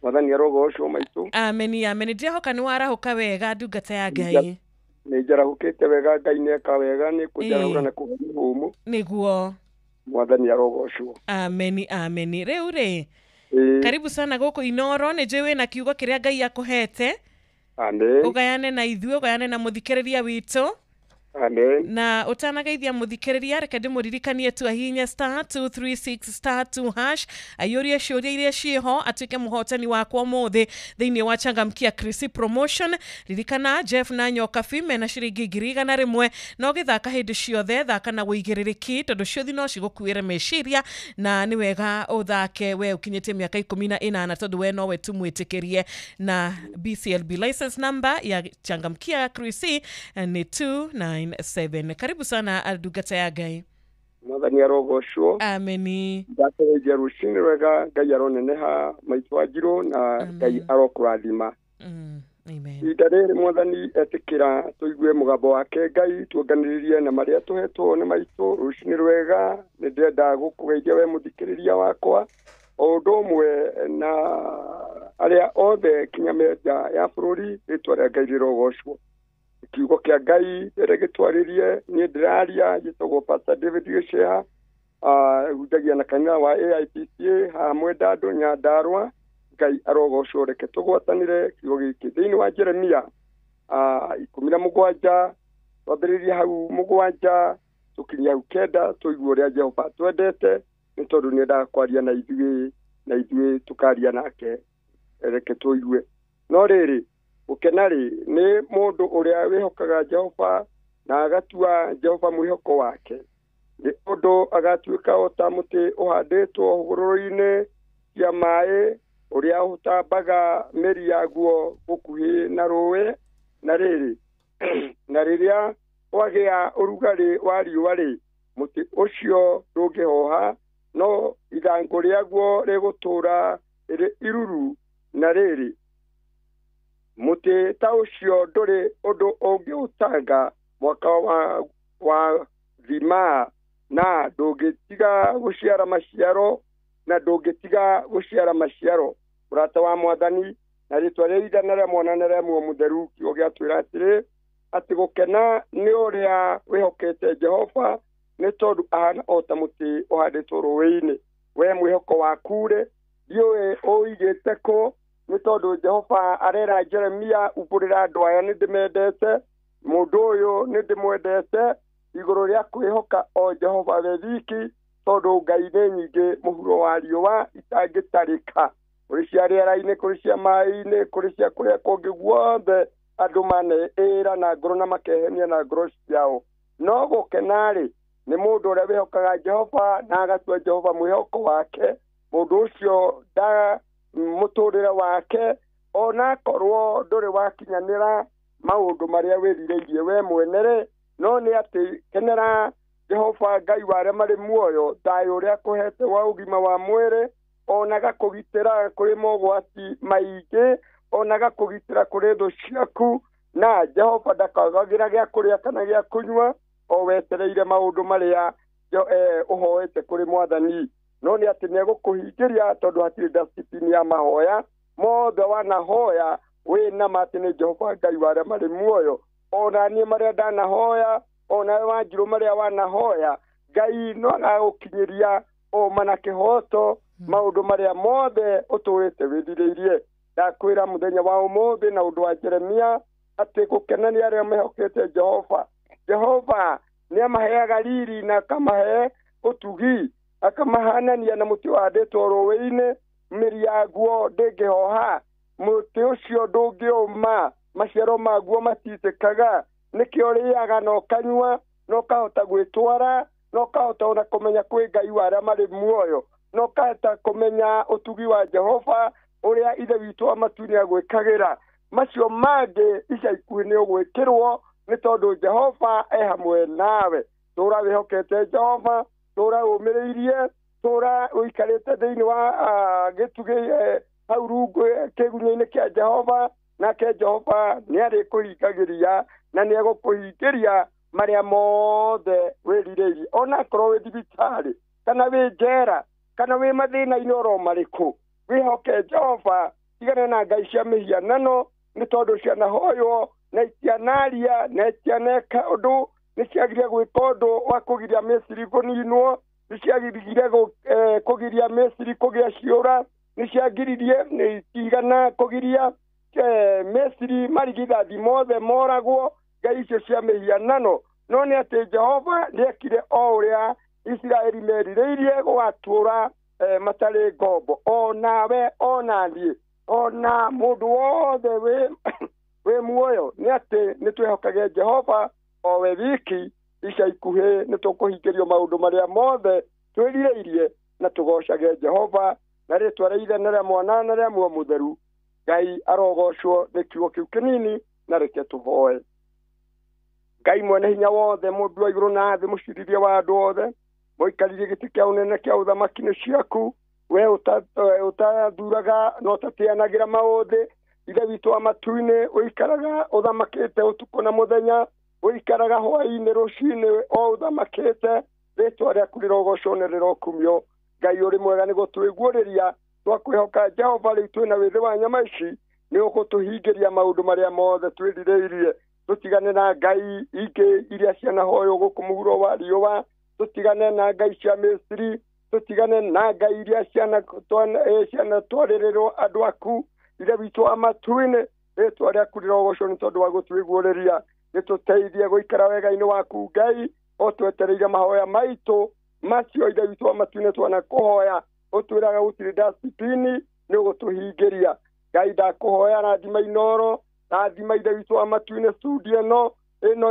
Mwathani arogocwo maitũ. Ameni, ameni. Ndirehoka nĩ warahũka wega ndungata ya Ngai. Nĩ njarahũkĩte wega, Ngai nĩeka wega, nĩ kũnjarahũra na kũhe mĩhũmũ. Nĩguo. Mwathani arogocwo. Ameni, ameni. Rĩu rĩ, karibu sana gũkũ Inoro, nĩ njũĩ wĩna kiugo kĩrĩa Ngai akũhete. Amen. Ũgayane na ithuĩ, ũgayane na mũthikĩrĩria witũ. Amen. Na ũtanageithia mũthikĩrĩria, reke ndĩmũririkanie tu ahihinye *236*2# aiyũrie ciũria iria ciĩho atuĩke mũhotani wakwa ũmũthĩ thĩinĩ wa Changamkia Krisi Promotion. Ririkana Jeff na Nyokabi mena ciringi 100,000 no gĩthaka hĩndĩ ciothe, thaka na wĩigĩrĩrĩki tondũ ciũthi no cigũkuĩre meciria, na nĩ wega ũthake we ũkinyĩtie mĩaka 18 tondũ we nowe tu mwĩtĩkĩrie. Na BCLB license number ya Changamkia Krisi nĩ 297. Karibu sana ndungata ya Ngai. Mwathani arogocwo. Ameni. Ndateithia rũcinĩ rwega, Ngai aroneneha maitũ Wanjirũ na Ngai arokũrathima. Amen. Ihinda rĩrĩ Mwathani etĩkĩra tũigue mũgambo wake Ngai, tuonganĩrĩrie na marĩa tũhetwo nĩ maitũ rũcinĩ rwega. Nĩ ndĩrenda gũkũgeithia we mũthikĩrĩria wakwa o ũndũ ũmwe na arĩa othe kinya menja ya bũrũri, rĩtwa rĩa Ngai rĩrogocwo. Kiugo kĩa Ngai rĩrĩa gĩtwarĩrie niĩ ndĩraria, njĩtagwo Pastor David Gĩceha, hunjagia na kanitha wa AIPCA haha Mwendandũ Nyandarũa. Ngai arogocwo. Reke tũgwatanĩre kiugo gĩkĩ thĩinĩ wa Jeremia 17, twambĩrĩrie hau 7 tũkinyie hau 9, tũigue ũrĩa Jehova twendete, nĩ tondũ nĩendaga kwaria na ithuĩ na ithuĩ tũkaria nake. Reke tũigue. No rĩrĩ, gũkena rĩ nĩ mũndũ ũrĩa wĩhokaga Jehova na agatua Jehova mwĩhoko wake, nĩ ũndũ agatuĩka o ta mũtĩ ũhandĩtwo hũgũrũrũ-inĩ cia maĩ, ũrĩa ũtambaga mĩri yaguo gũkuhĩ na rũĩ. Na rĩrĩ, na rĩrĩa kwagĩa ũrugarĩ wa riũa rĩ, mũtĩ ũcio ndũngĩhoha, no ithangũ rĩaguo rĩgũtũũra rĩrĩ iruru. Na rĩrĩ, mũtĩ ta ũcio ndũrĩ ũndũ ũngĩũtanga mwaka wa thima, na ndũngĩtiga gũciara maciaro, na ndũngĩtiga gũciara maciaro. Mũrata wa Mwathani, na rĩtwa rĩa Ithe na rĩa Mwana na rĩa Muoyo Mũtheru, kiugo gĩatwĩra atĩrĩ, atĩ gũkena nĩ ũrĩa wĩhokete Jehova, nĩ tondũ ahana o ta mũtĩ ũhandĩtwo rũĩ-inĩ. We mwĩhoko waku rĩ, ndiũĩ ũigĩte kũ, nĩ tondũ Jehova arera Jeremia, umbũrĩra andũ aya nĩ ndĩmendete, mũndũ ũyũ nĩ ndĩmwendete, igũrũ rĩa kwĩhoka o Jehova we wiki, tondũ Ngai nĩ nyingĩ mũhuro wa riũa itangĩtarĩka, kũrĩ cia rĩera-inĩ, kũrĩ cia maĩ-inĩ, kũrĩ cia kũrĩa kũngĩ guothe andũ maneĩra na ngoro na makehenia na ngoro ciao. No gũkena rĩ nĩ mũndũ ũrĩa wĩhokaga Jehova na agatua Jehova mwĩhoko wake. Mũndũ ũcio nda mũtũrĩre wake onakorwo ndũrĩ wakinyanĩra maũndũ marĩa wĩrirĩirie we mwene rĩ, no nĩ atĩ kenera Jehova Ngai wa arĩa marĩ muoyo, thayũ ũrĩa akũhete wa ũgima wa mwĩrĩ, ona agakũgitĩra kũrĩ mogwati maingĩ, ona agakũgitĩra kũrĩ thũ ciaku, na Jehova ndakagagĩra gĩa kũrĩa kana gĩa kũnyua, o wetereire maũndũ marĩa ũhoete kũrĩ Mwathani. No nĩ atĩ nĩegũkũhingĩria, tondũ hatirĩ dustbin ya mahoya mothe wanahoya wĩna ma atĩ nĩ Jehova Ngai wa arĩa marĩ muoyo. Ona niĩ marĩa ndanahoya, ona we Wanjirũ marĩa wanahoya, Ngai no agagũkinyĩria ũma na kĩhoto maũndũ marĩa mothe ũtũrĩte wĩrirĩirie. Ndakwĩra mũthenya wa ũmũthĩ na ũndũ wa Jeremia atĩ gũkena nĩ arĩa mehokete Jehova. Jehova nĩ amaheaga riri na akamahe ũtugi. Akamahanania na mũtĩ ũhandĩtwo rũũĩ-inĩ, mĩri yaguo ndĩngĩhoha, mũtĩ ũcio ndũngĩũma, maciaro maguo matitĩkaga. Nĩkĩo ũrĩaga na ũkanyua na ũkahota gwĩtwara na ũkahota ona kũmenya kwĩ Ngai wa arĩa marĩ muoyo, na ũkahota kũmenya ũtugi wa Jehova ũrĩa Ithe witũ wa matu-inĩ agwĩkagĩra. Macio mangĩ ica ikuhĩ nĩ ũgwĩkĩrwo nĩ tondũ Jehova e hamwe nawe. Tũra wĩhokete Jehova, tũra ũmĩrĩirie, tũra ũikarĩte thĩinĩ wa gĩtugĩ hau rungu kĩgunyũ-inĩ kĩa Jehova, nake Jehova nĩ arĩkũhingagĩria na nĩ egũkũhingĩria marĩa mothe wĩrirĩirie. Ona akorwo wĩ thibitarĩ kana wĩ njera kana wĩ mathĩna-inĩ oro marĩkũ, wĩhoke Jehova, tigana na ngai cia mĩhianano, nĩ tondũ cianahoywo na itianaria na itianeka ũndũ. Nĩ ciagire gwĩka ũndũ wa kũgiria Misiri kũninwo, nĩ ciagire kũgiria Misiri kũgĩa ciũra, nĩ ciagiririe nĩ itigana kũgiria Misiri marigithathi mothe moragwo ngai icio cia mĩhianano. No nĩ atĩ Jehova nĩekire o ũrĩa Isiraeli merirĩirie gũgatũũra matarĩ ngombo. O nawe o na niĩ o na mũndũ wothe wĩ muoyo, nĩ atĩ nĩ twĩhokage Jehova o we wiki. Ica ikuhĩ nĩ tũkũhingĩrio maũndũ marĩa mothe twĩrirĩirie, na tũgocage Jehova na rĩtwa rĩa Ithe na rĩa Mwana na rĩa Muoyo Mũtheru. Ngai arogocwo nĩ kiugo kĩu kĩnini, na reke tũhoe. Ngai mwene hinya wothe, mũmbi wa igũrũ na thĩ, mũcirithia wa andũ othe, mũikarĩrie gĩtĩ kĩa ũnene kĩa ũthamaki nĩ ciaku, we ũtathuraga na ũtateanagĩra maũthĩ. Ithe witũ wa matu-inĩ, ũikaraga ũthamakĩte ũtukũ na mũthenya, ũikaraga hwaĩ-inĩ rũcinĩ o ũthamakĩte. Rĩtwa rĩaku rĩrogocwo na rĩrokumio. Ngai ũrĩ mwega nĩ gũtwĩguũrĩria. Twakwĩhoka Jehova rĩu twĩna wĩthĩ wa nyama ici, nĩ ũgũtũhingĩria maũndũ marĩa mothe twĩrirĩirie. Tũtigane na ngai ingĩ iria cianahoywo gũkũ mũhuro wa riũa, tũtigane na ngai cia Misiri, tũtigane na ngai iria cianatwarĩrĩrwo andũ aku. Ithe witũ wa matu-inĩ, rĩtwa rĩaku rĩrogocwo nĩ tondũ wa gũtwĩguũrĩria. Nĩtũteithie gũikara wega-inĩ waku Ngai, o twetereire mahoya maitũ macio. Ithe witũ wa matu-inĩ, twanakũhoya ũtwĩraga gũtirĩ dustbin, nĩ ũgũtũhingĩria. Ngai ndakũhoya, rathima Inoro, rathima Ithe witũ wa matu-inĩ studio ĩno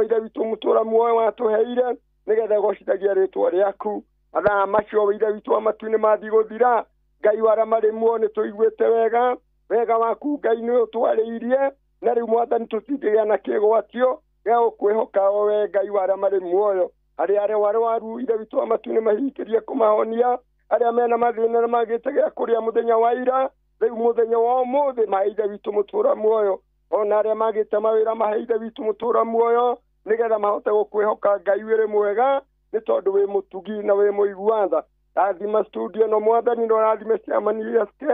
Ithe witũ mũtũra muoyo watũheire, nĩgetha gocithagia rĩtwa rĩaku. Mathaa macio Ithe witũ wa matu-inĩ mathiĩ gũthira, Ngai wa arĩa marĩ muoyo nĩ tũiguĩte wega wega waku Ngai nĩ ũtwarĩirie, na rĩu Mwathani tũtingĩgĩa na kĩgwatio gĩa gũkwĩhoka o we Ngai wa arĩa marĩ muoyo. Arĩa arwaru Ithe witũ wa matu-inĩ mahingĩrie kũmahonia, arĩa mena mathĩna na magĩte gĩa kũrĩa mũthenya wa ira, rĩu mũthenya wa ũmũthĩ mahe Ithe witũ mũtũra muoyo. Ona arĩa magĩte mawĩra mahe Ithe witũ mũtũra muoyo, nĩgetha mahote gũkwĩhoka Ngai wĩrĩ mwega, nĩ tondũ wĩ mũtugi na wĩ mũigua tha. Rathima studio no Mwathani, no rathime ciamani SK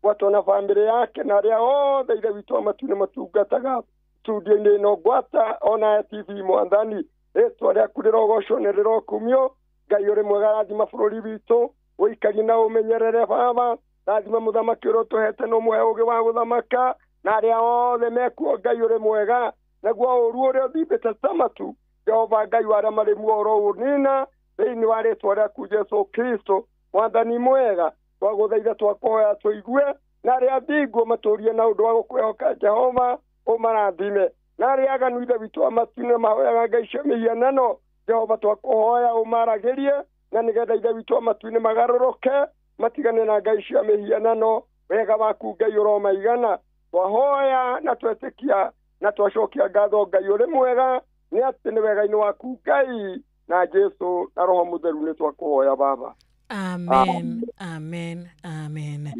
gwatwo na bamĩrĩ yake na arĩa othe Ithe witũ wa matu-inĩ matungataga studio-inĩ ĩno gwata ona TV. Mwathani, rĩtwa rĩaku rĩrogocwo na rĩrokumio. Ngai ũrĩ mwega, rathima bũrũri witũ, ũikarie na ũmenyerere Baba. Rathima mũthamaki ũrĩa ũtũhete na ũmũhe ũũgĩ wa gũthamaka, na arĩa othe mekuo. Ngai ũrĩ mwega, naguo ũũru ũrĩa ũthimbĩte ta matu, Jehova Ngai wa arĩa marĩ muoyo ũroũnina thĩinĩ wa rĩtwa rĩaku Jesũ Kristo. Mwathani mwega, twagũthaitha twakũhoya tũigue, na arĩa athingu matũrie na ũndũ wa gũkwĩhoka Jehova ũmarathime, na arĩa aganu Ithe witũ wa matu-inĩ mahoyaga ngai cia mĩhianano, Jehova twakũhoya ũmaragĩrie, na nĩgetha Ithe witũ wa matu-inĩ magarũrũke matigane na ngai cia mĩhianano. Wega waku Ngai ũromaigana. Twahoya na twetĩkia na twacokia ngatho Ngai ũrĩ mwega, nĩ atĩ nĩ wega-inĩ waku Ngai na Jesu na Roho Mũtheru nĩ twakũhoya Baba. Amen, amen, amen.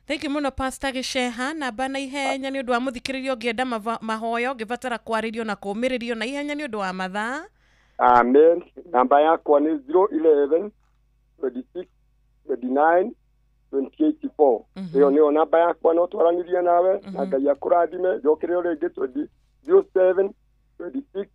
Thank you muno Pastor Gicheha. Namba na ihenya nĩ ũndũ wa mũthikĩrĩria ũngĩenda mahoya, ũngĩbatara kwarĩrio na kũũmĩrĩrio na ihenya nĩ ũndũ wa mathaa. Amen. Namba yakwa nĩ 011 26 29 2084. Ĩyo nĩyo namba yakwa, no twaranĩrie nawe na Ngai akũrathime. Njokere o rĩngĩ, 20 07 26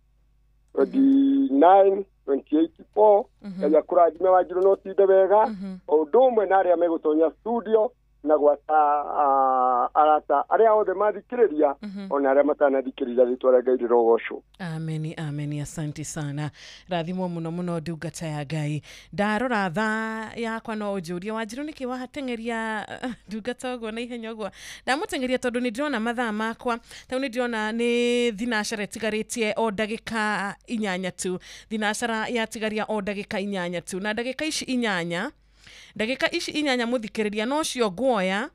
29 2084. Ngai akũrathime Wanjirũ, no ũtinde wega o ũndũ ũmwe na arĩa megũtonya studio na gwata. arata arĩa othe mathikĩrĩria ona arĩa matanathikĩrĩria rĩtwa rĩa Ngai rĩrogocwo. Ameni, ameni, asante sana. Rathimwo muno muno ndungata ya Ngai. Ndarora thaa yakwa no ũnjũrie Wanjiru nĩkĩ wahateng'eria ndungata ũguo na ihenya ũguo. Ndamũteng'eria tondũ nĩ ndĩrona mathaa makwa, tondũ nĩ ndĩrona nĩ thinacara ĩtigarĩtie o ndagĩka 8 tu. Thinacara yatigaria o ndagĩka 8 tu. Na ndagĩka ici 8, ndagĩka ici 8 mũthikĩrĩria nocio nguoya.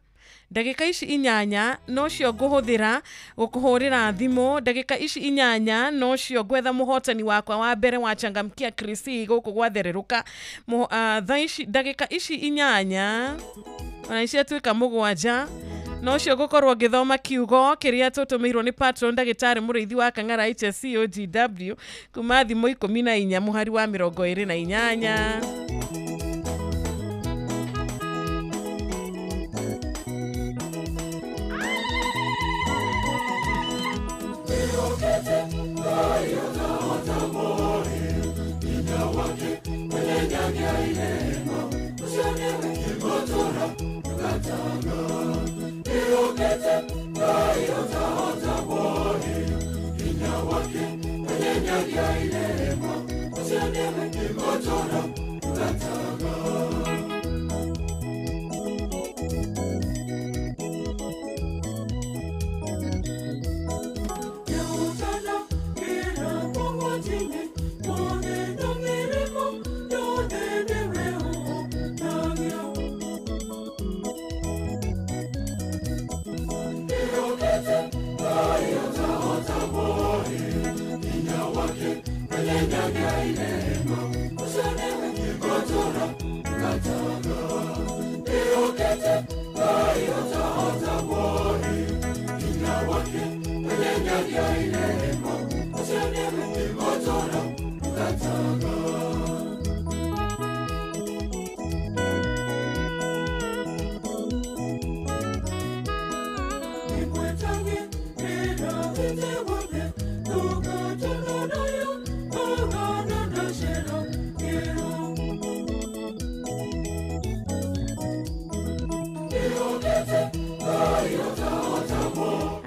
Ndagĩka ici 8 nocio ngũhũthĩra gũkũhũrĩra thimũ. Ndagĩka ici 8 nocio ngwetha mũhotani wakwa wa mbere wa Changamkia Krisi gũkũ gwathererũka. Thaa ici ndagĩka ici 8 ona ici atuĩka 7 nocio ngũkorwo ngĩthoma kiugo kĩrĩa tũtũmĩirwo nĩ patron ndagĩtarĩ mũrĩithi wa Kang'ara HSCOGW kuma thimũ 14 mũhari wa 28.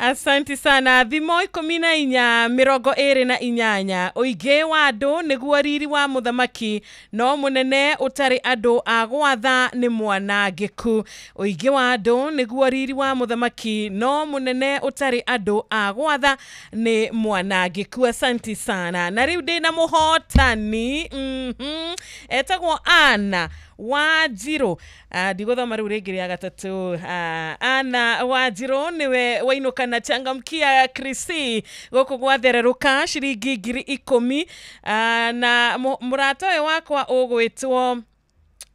Asante sana. Thimo 14 28 ũingĩ wa andũ nĩguo riri wa mũthamaki, no mũnene ũtarĩ andũ a gwatha nĩ mwanangĩku. Ũingĩ wa andũ nĩguo riri wa mũthamaki, no mũnene ũtarĩ andũ a gwatha nĩ mwanangĩku. Asante sana. Na rĩu ndĩna mũhotani etagwo Anna Wanjiru. Ndigũthoma rĩu rĩngĩ rĩa gatatũ. Anna Wanjiru nĩwe wainũka na Changamkia Krisi gũkũ gwathererũka ciringi 10,000. Na mũrata ũyũ wakwa ũgwĩtwo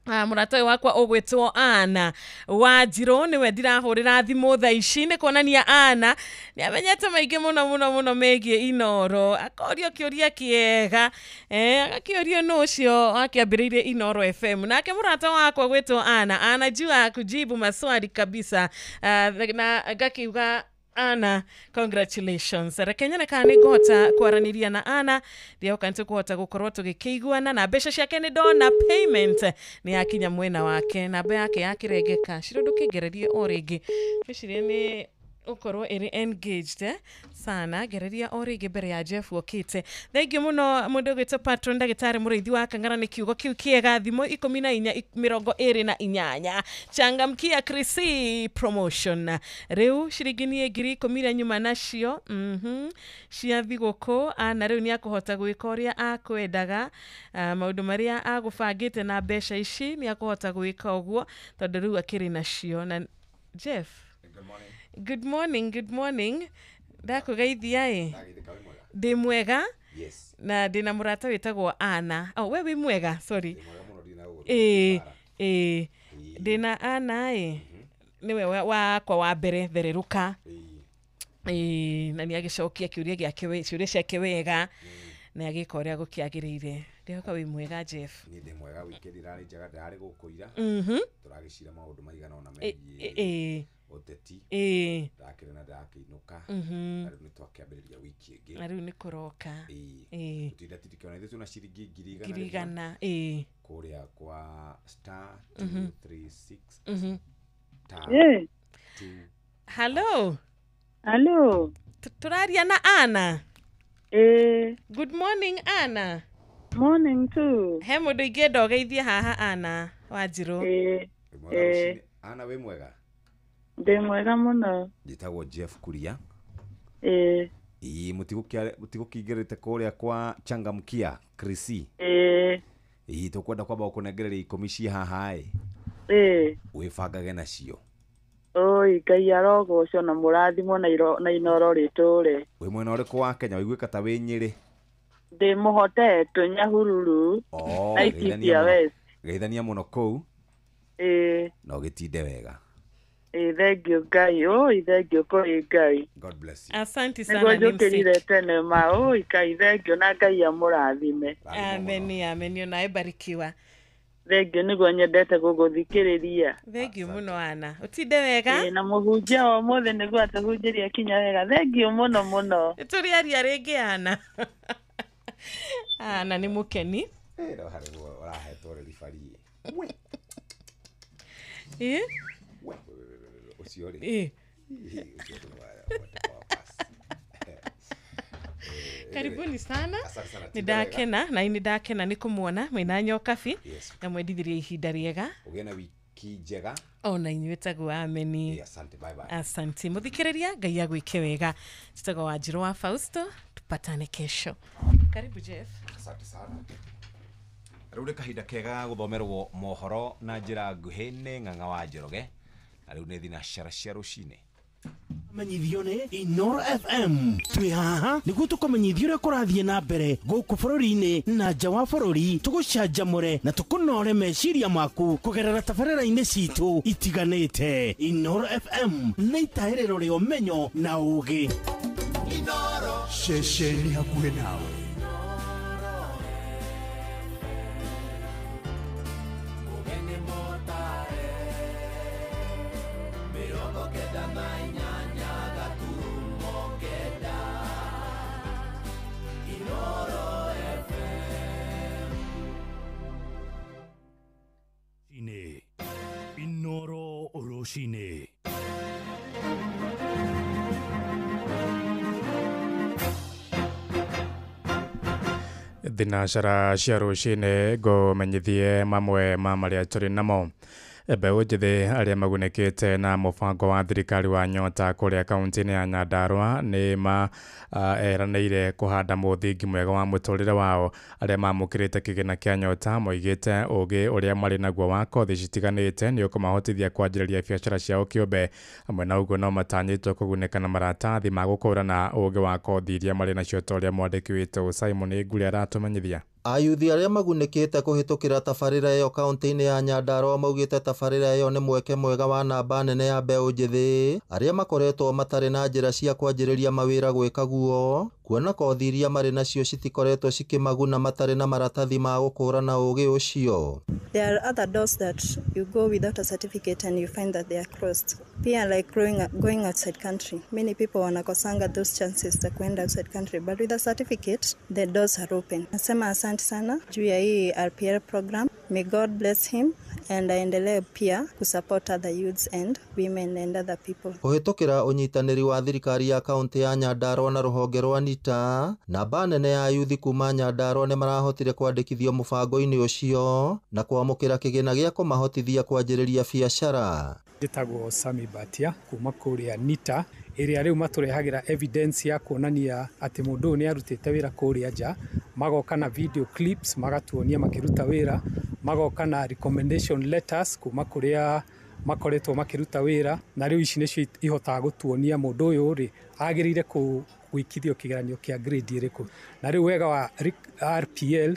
mũrata ũyũ wakwa ũgwĩtwo Anna Wanjiru nĩwe ndirahũrĩra thimũ thaa ici, nĩ kuonania Anna nĩ amenyete maingĩ mũno mũno mũno megiĩ Inooro. Akorio kĩũria kĩega, agakĩũrio nũ ũcio wakĩambĩrĩirie Inooro FM. Nake mũrata wakwa gwĩtwo Anna anajua kujibu maswali kabisa. Na ngakiuga Anna, congratulations. Reke nyone kana nĩ ngũhota kwaranĩria na Anna, ndĩhoka nĩ tũkũhota gũkorwo tũgĩkĩiguana, na mbeca ciake nĩ ndona payment nĩ yakinya mwena wake, namba yake yakĩrengeka. Ciro ndũkĩngererie o rĩngĩ, ngwĩciria nĩ ũkorwo ĩrĩ engaged sana. Gereria o rĩngĩ mbere ya Jeff okĩte. Thengiũ mũno mũndũ ũgwĩtwo patron ndagĩtarĩ mũrĩithi wa Kang'ara nĩ kiugo kĩu kĩega. Thimũ 14 28 Changamkia Krisi promotion. Rĩu ciringi niĩ 10,000 iria nyuma nacio cia thigũkũ. Ana rĩu nĩ akũhota gwĩka ũrĩa akwendaga, maũndũ marĩa agũbangĩte na mbeca ici nĩ akũhota gwĩka ũguo tondũ rĩu akĩrĩ nacio. Na Jeff, good morning, good morning. Ndakũgeithia ĩ. Ndĩ mwega. Yes. Na ndĩna mũrata wĩtagwo Anna. Oh, we wĩ mwega, sorry. Ndĩna Anna ĩ. Nĩwe wakwa wa mbere thererũka. Na nĩ agĩcokia kĩũria gĩake ciũria ciake wega. Na agĩka ũrĩa gũkĩagĩrĩire. Ndĩhoka wĩ mwega Jeff. Niĩ ndĩ mwega, weekend ĩrarĩ njega, ndĩrarĩ gũkũ ira. Tũragĩcira maũndũ maigana ũna megiĩ ũteti. Ndakĩrĩ na ndakĩinũka. Na rĩu nĩ twakĩambĩrĩria wiki ĩngĩ. Na rĩu nĩ kũroka. Tũtinda tindĩkĩona ithuĩ twĩna ciringi 100,000. Kũrĩa kwa star 236 star 2. Hello. Hello. Tũraria na Anna. Good morning, Anna. Morning too. He mũndũ ingĩenda ũgeithie haha Anna Wanjirũ. Anna wĩ mwega? Ndĩ mwega mũno. Njĩtagwo Jeff Kuria. Ĩĩ mũtigũkĩingĩrĩte kũrĩa kwa Changamkia Krisi. Ĩĩ tũkwenda kwamba gũkũnengereria 10 ciĩ haha ĩ. Wĩbangage nacio. Oi Ngai arogocwo na mũrathimwo na Inoro rĩtũre. Wĩ mwena ũrĩkũ wa Kenya wĩiguĩka ta wĩ Nyĩrĩ? Ndĩ mũhotetwo Nyahururu. Laikipia West. Geithania mũno kũu. Na ũgĩtinde wega. Thank you Ngai. Oi thank you kũrĩ Ngai. God bless you. Asante sana. Nĩguo njũkĩrire tene ma. Oi Ngai thank you na Ngai amũrathime. Amen, amen. Onawe barikiwa. Thank you nĩguo nyendete gũgũthikĩrĩria. Thank you mũno Anna. Ũtinde wega. Na mũhunjia wa ũmũthĩ nĩguo atũhunjĩria kinya wega. Thank you mũno mũno. Tũrĩaria rĩngĩ Anna. Anna nĩ mũkeni. No harĩ ũrahetwo rĩribari. Ũcio rĩ. Karibuni sana. Nĩ ndakena na nĩ ndakena nĩ kũmuona mwĩna Nyokabi na mwendithirie ihinda rĩega. Ũgĩe na wiki njega. Ona inyuĩ taguo ameni. Asante, bye bye. Asante. Mũthikĩrĩria Ngai agwĩke wega. Njĩtagwo Wanjirũ wa Fausto, tupatane kesho. Karibu Jeff. Asante sana. Rĩu nĩ kahinda kega ga gũthomerwo mohoro na njĩra nguhĩ nĩ Ng'ang'a wa Njoroge. Na rĩu nĩ thinacara cia rũcinĩ. Menyithio nĩ Inoro FM. Twĩ haha nĩguo tũkũmenyithia ũrĩa kũrathiĩ na mbere gũkũ bũrũri-inĩ na nja wa bũrũri, tũgũcanjamũre na tũkũnore meciria maku kũgerera tabarĩra-inĩ citũ itiganĩte. Inoro FM nĩ itahĩrĩro rĩa ũmenyo na ũũgĩ. Ceceni hakuhĩ nawe. Inoro rũcinĩ. Thinacara cia rũcinĩ ngũmenyithie mamwe ma marĩa tũrĩ namo. Mbeũ njĩthĩ arĩa magunĩkĩte na mũbango wa thirikari wa Nyota kũrĩa kaunti-inĩ ya Nyandarua nĩ maeranĩire kũhanda mũthingi mwega wa mũtũrĩre wao. Arĩa mamũkĩrĩte kĩgĩna kĩa Nyota moigĩte ũgĩ ũrĩa marĩ naguo wa kothi citiganĩte nĩ ũkũmahotithia kwanjĩrĩria biacara ciao kĩũmbe. Hamwe na ũguo no matanyĩtwo kũgunĩka na maratathi ma gũkũrana ũgĩ wa kothi iria marĩ nacio ta ũrĩa mwandĩki witũ Simon Ngũrĩ aratũmenyithia. Ayuthi arĩa magunĩkĩte kũhĩtũkĩra tabarĩra ĩyo kaunti-inĩ ya Nyandarua maugĩte tabarĩra ĩyo nĩ mweke mwega wa namba nene ya mbeũ njĩthĩ arĩa makoretwo matarĩ na njĩra cia kwanjĩrĩria mawĩra gwĩka guo, kuona kothi iria marĩ nacio citikoretwo cikĩmaguna matarĩ na maratathi ma gũkũrana ũgĩ ũcio. There are other doors that you go without a certificate and you find that they are closed. Pia like going outside country. Many people wanakosanga those chances za kuenda outside country, but with a certificate the doors are open. Nasema asante sana juu ya hii RPL program. May God bless him and aendelee pia kusupport other youths and women and other people. Kũhĩtũkĩra ũnyitanĩri wa thirikari ya kaunti ya Nyandarua na rũhonge rwa NITA, namba nene ya ayuthi kuma Nyandarua nĩ marahotire kwandĩkithio mũbango-inĩ ũcio na kwamũkĩra kĩgĩna gĩa kũmahotithia kwanjĩrĩria biacara. Njĩtagwo Sami Batia kuma kũrĩa NITA ĩrĩa rĩu matũrehagĩra evidence ya kuonania atĩ mũndũ ũyũ nĩ arutĩte wĩra kũrĩa nja, magoka na video clips magatuonia makĩruta wĩra, magoka na recommendation letters kuma kũrĩa makoretwo makĩruta wĩra, na rĩu ici nĩcio ihotaga gũtuonia mũndũ ũyũ rĩ agĩrĩire gwĩkithio kĩgeranio kĩa grade ĩrĩkũ. Na rĩu wega wa RPL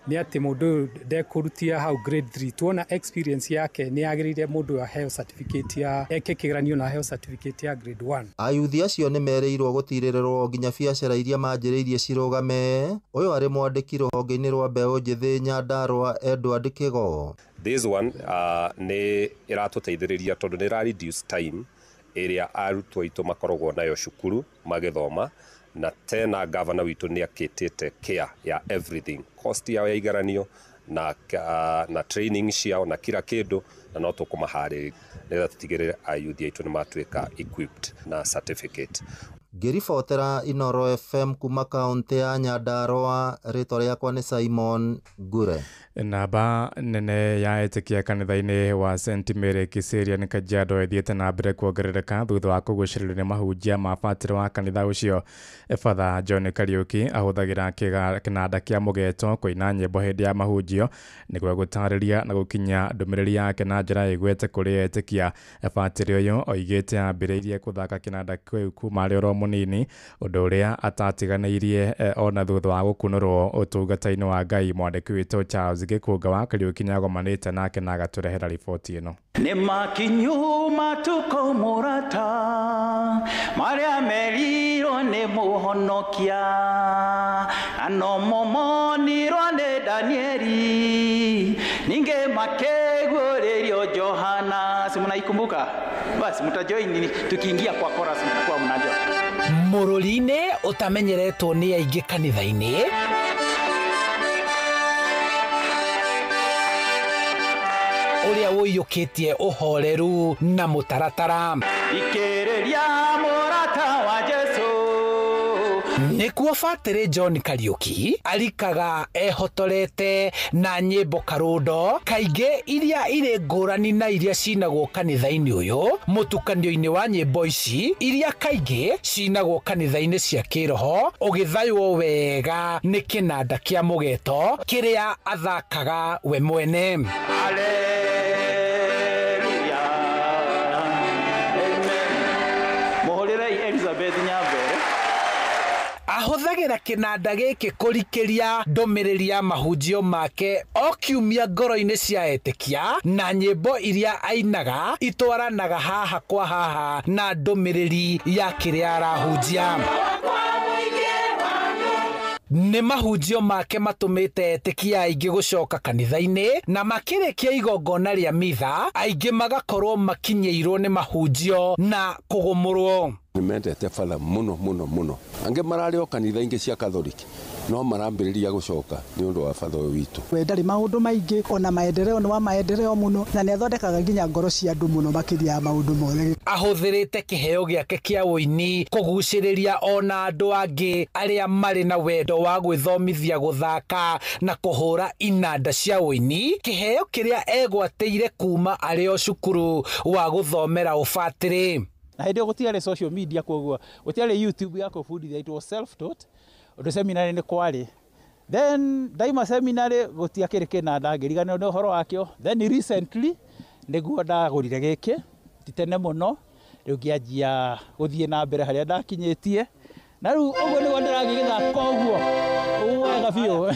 nĩ atĩ mũndũ ũyũ ndekũrutia hau grade 3, tuona experience yake nĩ agĩrĩire mũndũ aheo certificate ya eke kĩgeranio na aheo certificate ya grade 1. Ayuthi acio nĩ merĩirwo gũtirĩrĩrwo nginya biacara iria manjĩrĩirie cirũgame. Ũyũ arĩ mwandĩki rũhonge-inĩ rwa mbeũ njĩthĩ Nyandarua Edward Kĩgo. This one nĩ ĩratũteithĩrĩria tondũ nĩ ĩra reduce time ĩrĩa arutwo aitũ makoragwo nayo cukuru magĩthoma, na tena gavana witũ nĩ akĩtĩte care ya everything, cost yao ya igeranio na training ciao na kila kindu, na no tũkũmaharĩria nĩgetha tũtigĩrĩre ayuthi aitũ nĩ matuĩka equipped na certificate. Ngĩribotera Inooro FM kuma kaunti ya Nyandarua, rĩtwa rĩakwa nĩ Simon Ngure. Namba nene ya etĩkia kanitha-inĩ wa St Mary Kiserian Kajiado ĩthiĩte na mbere kuongerereka thutha wa kũgucĩrĩrio nĩ mahunjia ma batĩrĩ wa kanitha ũcio. Father John Kariuki ahũthagĩra kĩnanda kĩa mũgeto kũina nyĩmbo hĩndĩ ya mahunjio nĩguo gũtarĩria na gũkinya ndũmĩrĩri yake na njĩra ĩgwete kũrĩ etĩkia. Batĩrĩ ũyũ oigĩte ambĩrĩirie gũthaka kĩnanda kĩu kuma arĩ oro mũnini, ũndũ ũrĩa atatiganĩirie ona thutha wa gũkunũrwo ũtungata-inĩ wa Ngai. Mwandĩki witũ Charles Gĩkũnga wa Kariuki nĩagomanĩte nake na agatũrehera riboti ĩno. Nĩ makinyu matukũ mũrata marĩa merirwo nĩ mũhonokia, na nomo monirwo nĩ Danieli, ningĩ makĩguũrĩrio Johana. Si mnaikumbuka? Basi mtajoin tukiingia kwa chorus mtakuwa mnajua. Mũrũri-inĩ ũtamenyeretwo nĩ aingĩ kanitha-inĩ ũrĩa ũiyũkĩtie ũhoreru na mũtaratara. Ikĩrĩria mũrata wa Jesũ. Nĩkuo Batĩrĩ John Kariuki arikaga ehotorete na nyĩmbo karũndo kaingĩ iria irĩ ngũrani na iria cinagwo kanitha-inĩ ũyũ, mũtukanio-inĩ wa nyĩmbo ici iria kaingĩ cinagwo kanitha-inĩ cia kĩroho ũgĩthaywo wega nĩ kĩnanda kĩa mũgeto kĩrĩa athakaga we mwene. Haleluya. Amen. Mũhũrĩrei Elizabeth Nyambere. Ahũthagĩra kĩnanda gĩkĩ kũrikĩria ndũmĩrĩri ya mahunjio make o kiumia ngoro-inĩ cia etĩkia, na nyĩmbo iria ainaga itwaranaga haha kwa haha na ndũmĩrĩri ya kĩrĩa arahunjia. Nĩ mahunjio make matũmĩte etĩkia aingĩ gũcoka kanitha-inĩ, na makĩrĩkia igongona rĩa mitha aingĩ magakorwo makinyĩirwo nĩ mahunjio na kũgũmũrwo. Nĩ mendete Father mũno mũno mũno. Angĩ mararĩ o kanitha ingĩ cia Catholic no marambĩrĩria gũcoka nĩ ũndũ wa Father ũyũ witũ. We ndarĩ maũndũ maingĩ, ona maendeleo nĩ wa maendeleo mũno, na nĩ athondekaga nginya ngoro cia andũ mũno makĩria ya maũndũ mothe. Ahũthĩrĩte kĩheo gĩake kĩa ũini kũgucĩrĩria ona andũ angĩ arĩa marĩ na wendo wa gwĩthomithia gũthaka na kũhũra inanda cia ũini, kĩheo kĩrĩa egwatĩire kuma arĩ o cukuru wa gũthomera ũbatĩrĩ. Na hĩndĩ ĩyo gũtiarĩ social media, koguo gũtiarĩ YouTube ya kũbundithia, it was self taught. Ũndũ seminary nĩ kwarĩ. Then ndaima seminary gũtiakĩrĩ kĩnanda ngĩriganĩrwo nĩ ũhoro wakĩo. Then recently nĩguo ndagũrire gĩkĩ, ti tene mũno, rĩu ngĩanjia gũthiĩ na mbere harĩa ndakinyĩtie, na rĩu ũguo nĩguo ndĩragĩgĩthaka ũguo wega biũ.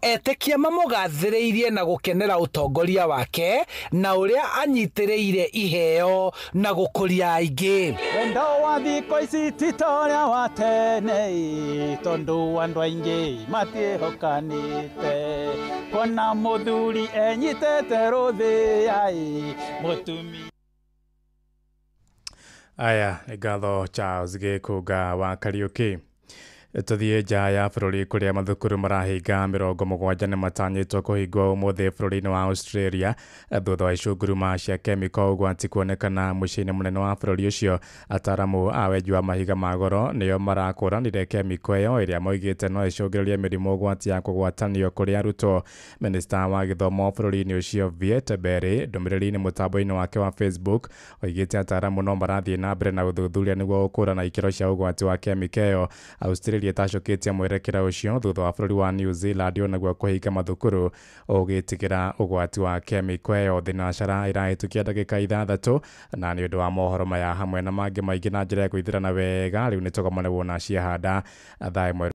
Etĩkia mamũgathĩrĩirie na gũkenera ũtongoria wake na ũrĩa anyitĩrĩire iheo na gũkũria aingĩ. Wendo wa thikũ ici ti ta ũrĩa wa tene, tondũ andũ aingĩ matiĩhokanĩte. Kuona mũthuri enyitĩte rũthĩa, mũtumia. Aya, ngatho Charles Gĩkũnga wa Kariuki. Tũthiĩ nja ya bũrũri kũrĩa mathukuru marahinga 75 nĩmatanyĩtwo kũhingwo ũmũthĩ bũrũri-inĩ wa Australia thutha wa icunguruma cia kemiko ũgwati kuonekana mũciĩ-inĩ mũnene wa bũrũri ũcio. Ataramu a wenji wa mahiga ma goro nĩo marakũranire kemiko ĩyo ĩrĩa moigĩte no ĩcũngĩrĩrie mĩrimũ ũgwati ya kũgwatanio kũrĩ arutwo. Minista wa gĩthomo bũrũri-inĩ ũcio Viet Berry ndũmĩrĩri-inĩ mũtambo-inĩ wake wa Facebook oigĩte ataramu no marathiĩ na mbere na ũthuthuria nĩguo gũkũrana ikĩro cia ũgwati wa kemiko ĩyo. Australia ĩtacũkĩtie mwerekera ũcio thutha wa bũrũri wa New Zealand onaguo kũhinga mathukuru ũgĩtigĩra ũgwati wa kemiko ĩyo. Thinacara ĩrahĩtũkia ndagĩka 6 na nĩ ũndũ wa mohoro maya hamwe na mangĩ maingĩ na njĩra ya gwĩthĩrana wega rĩu nĩ tũgomane wona ciahanda thaa 1.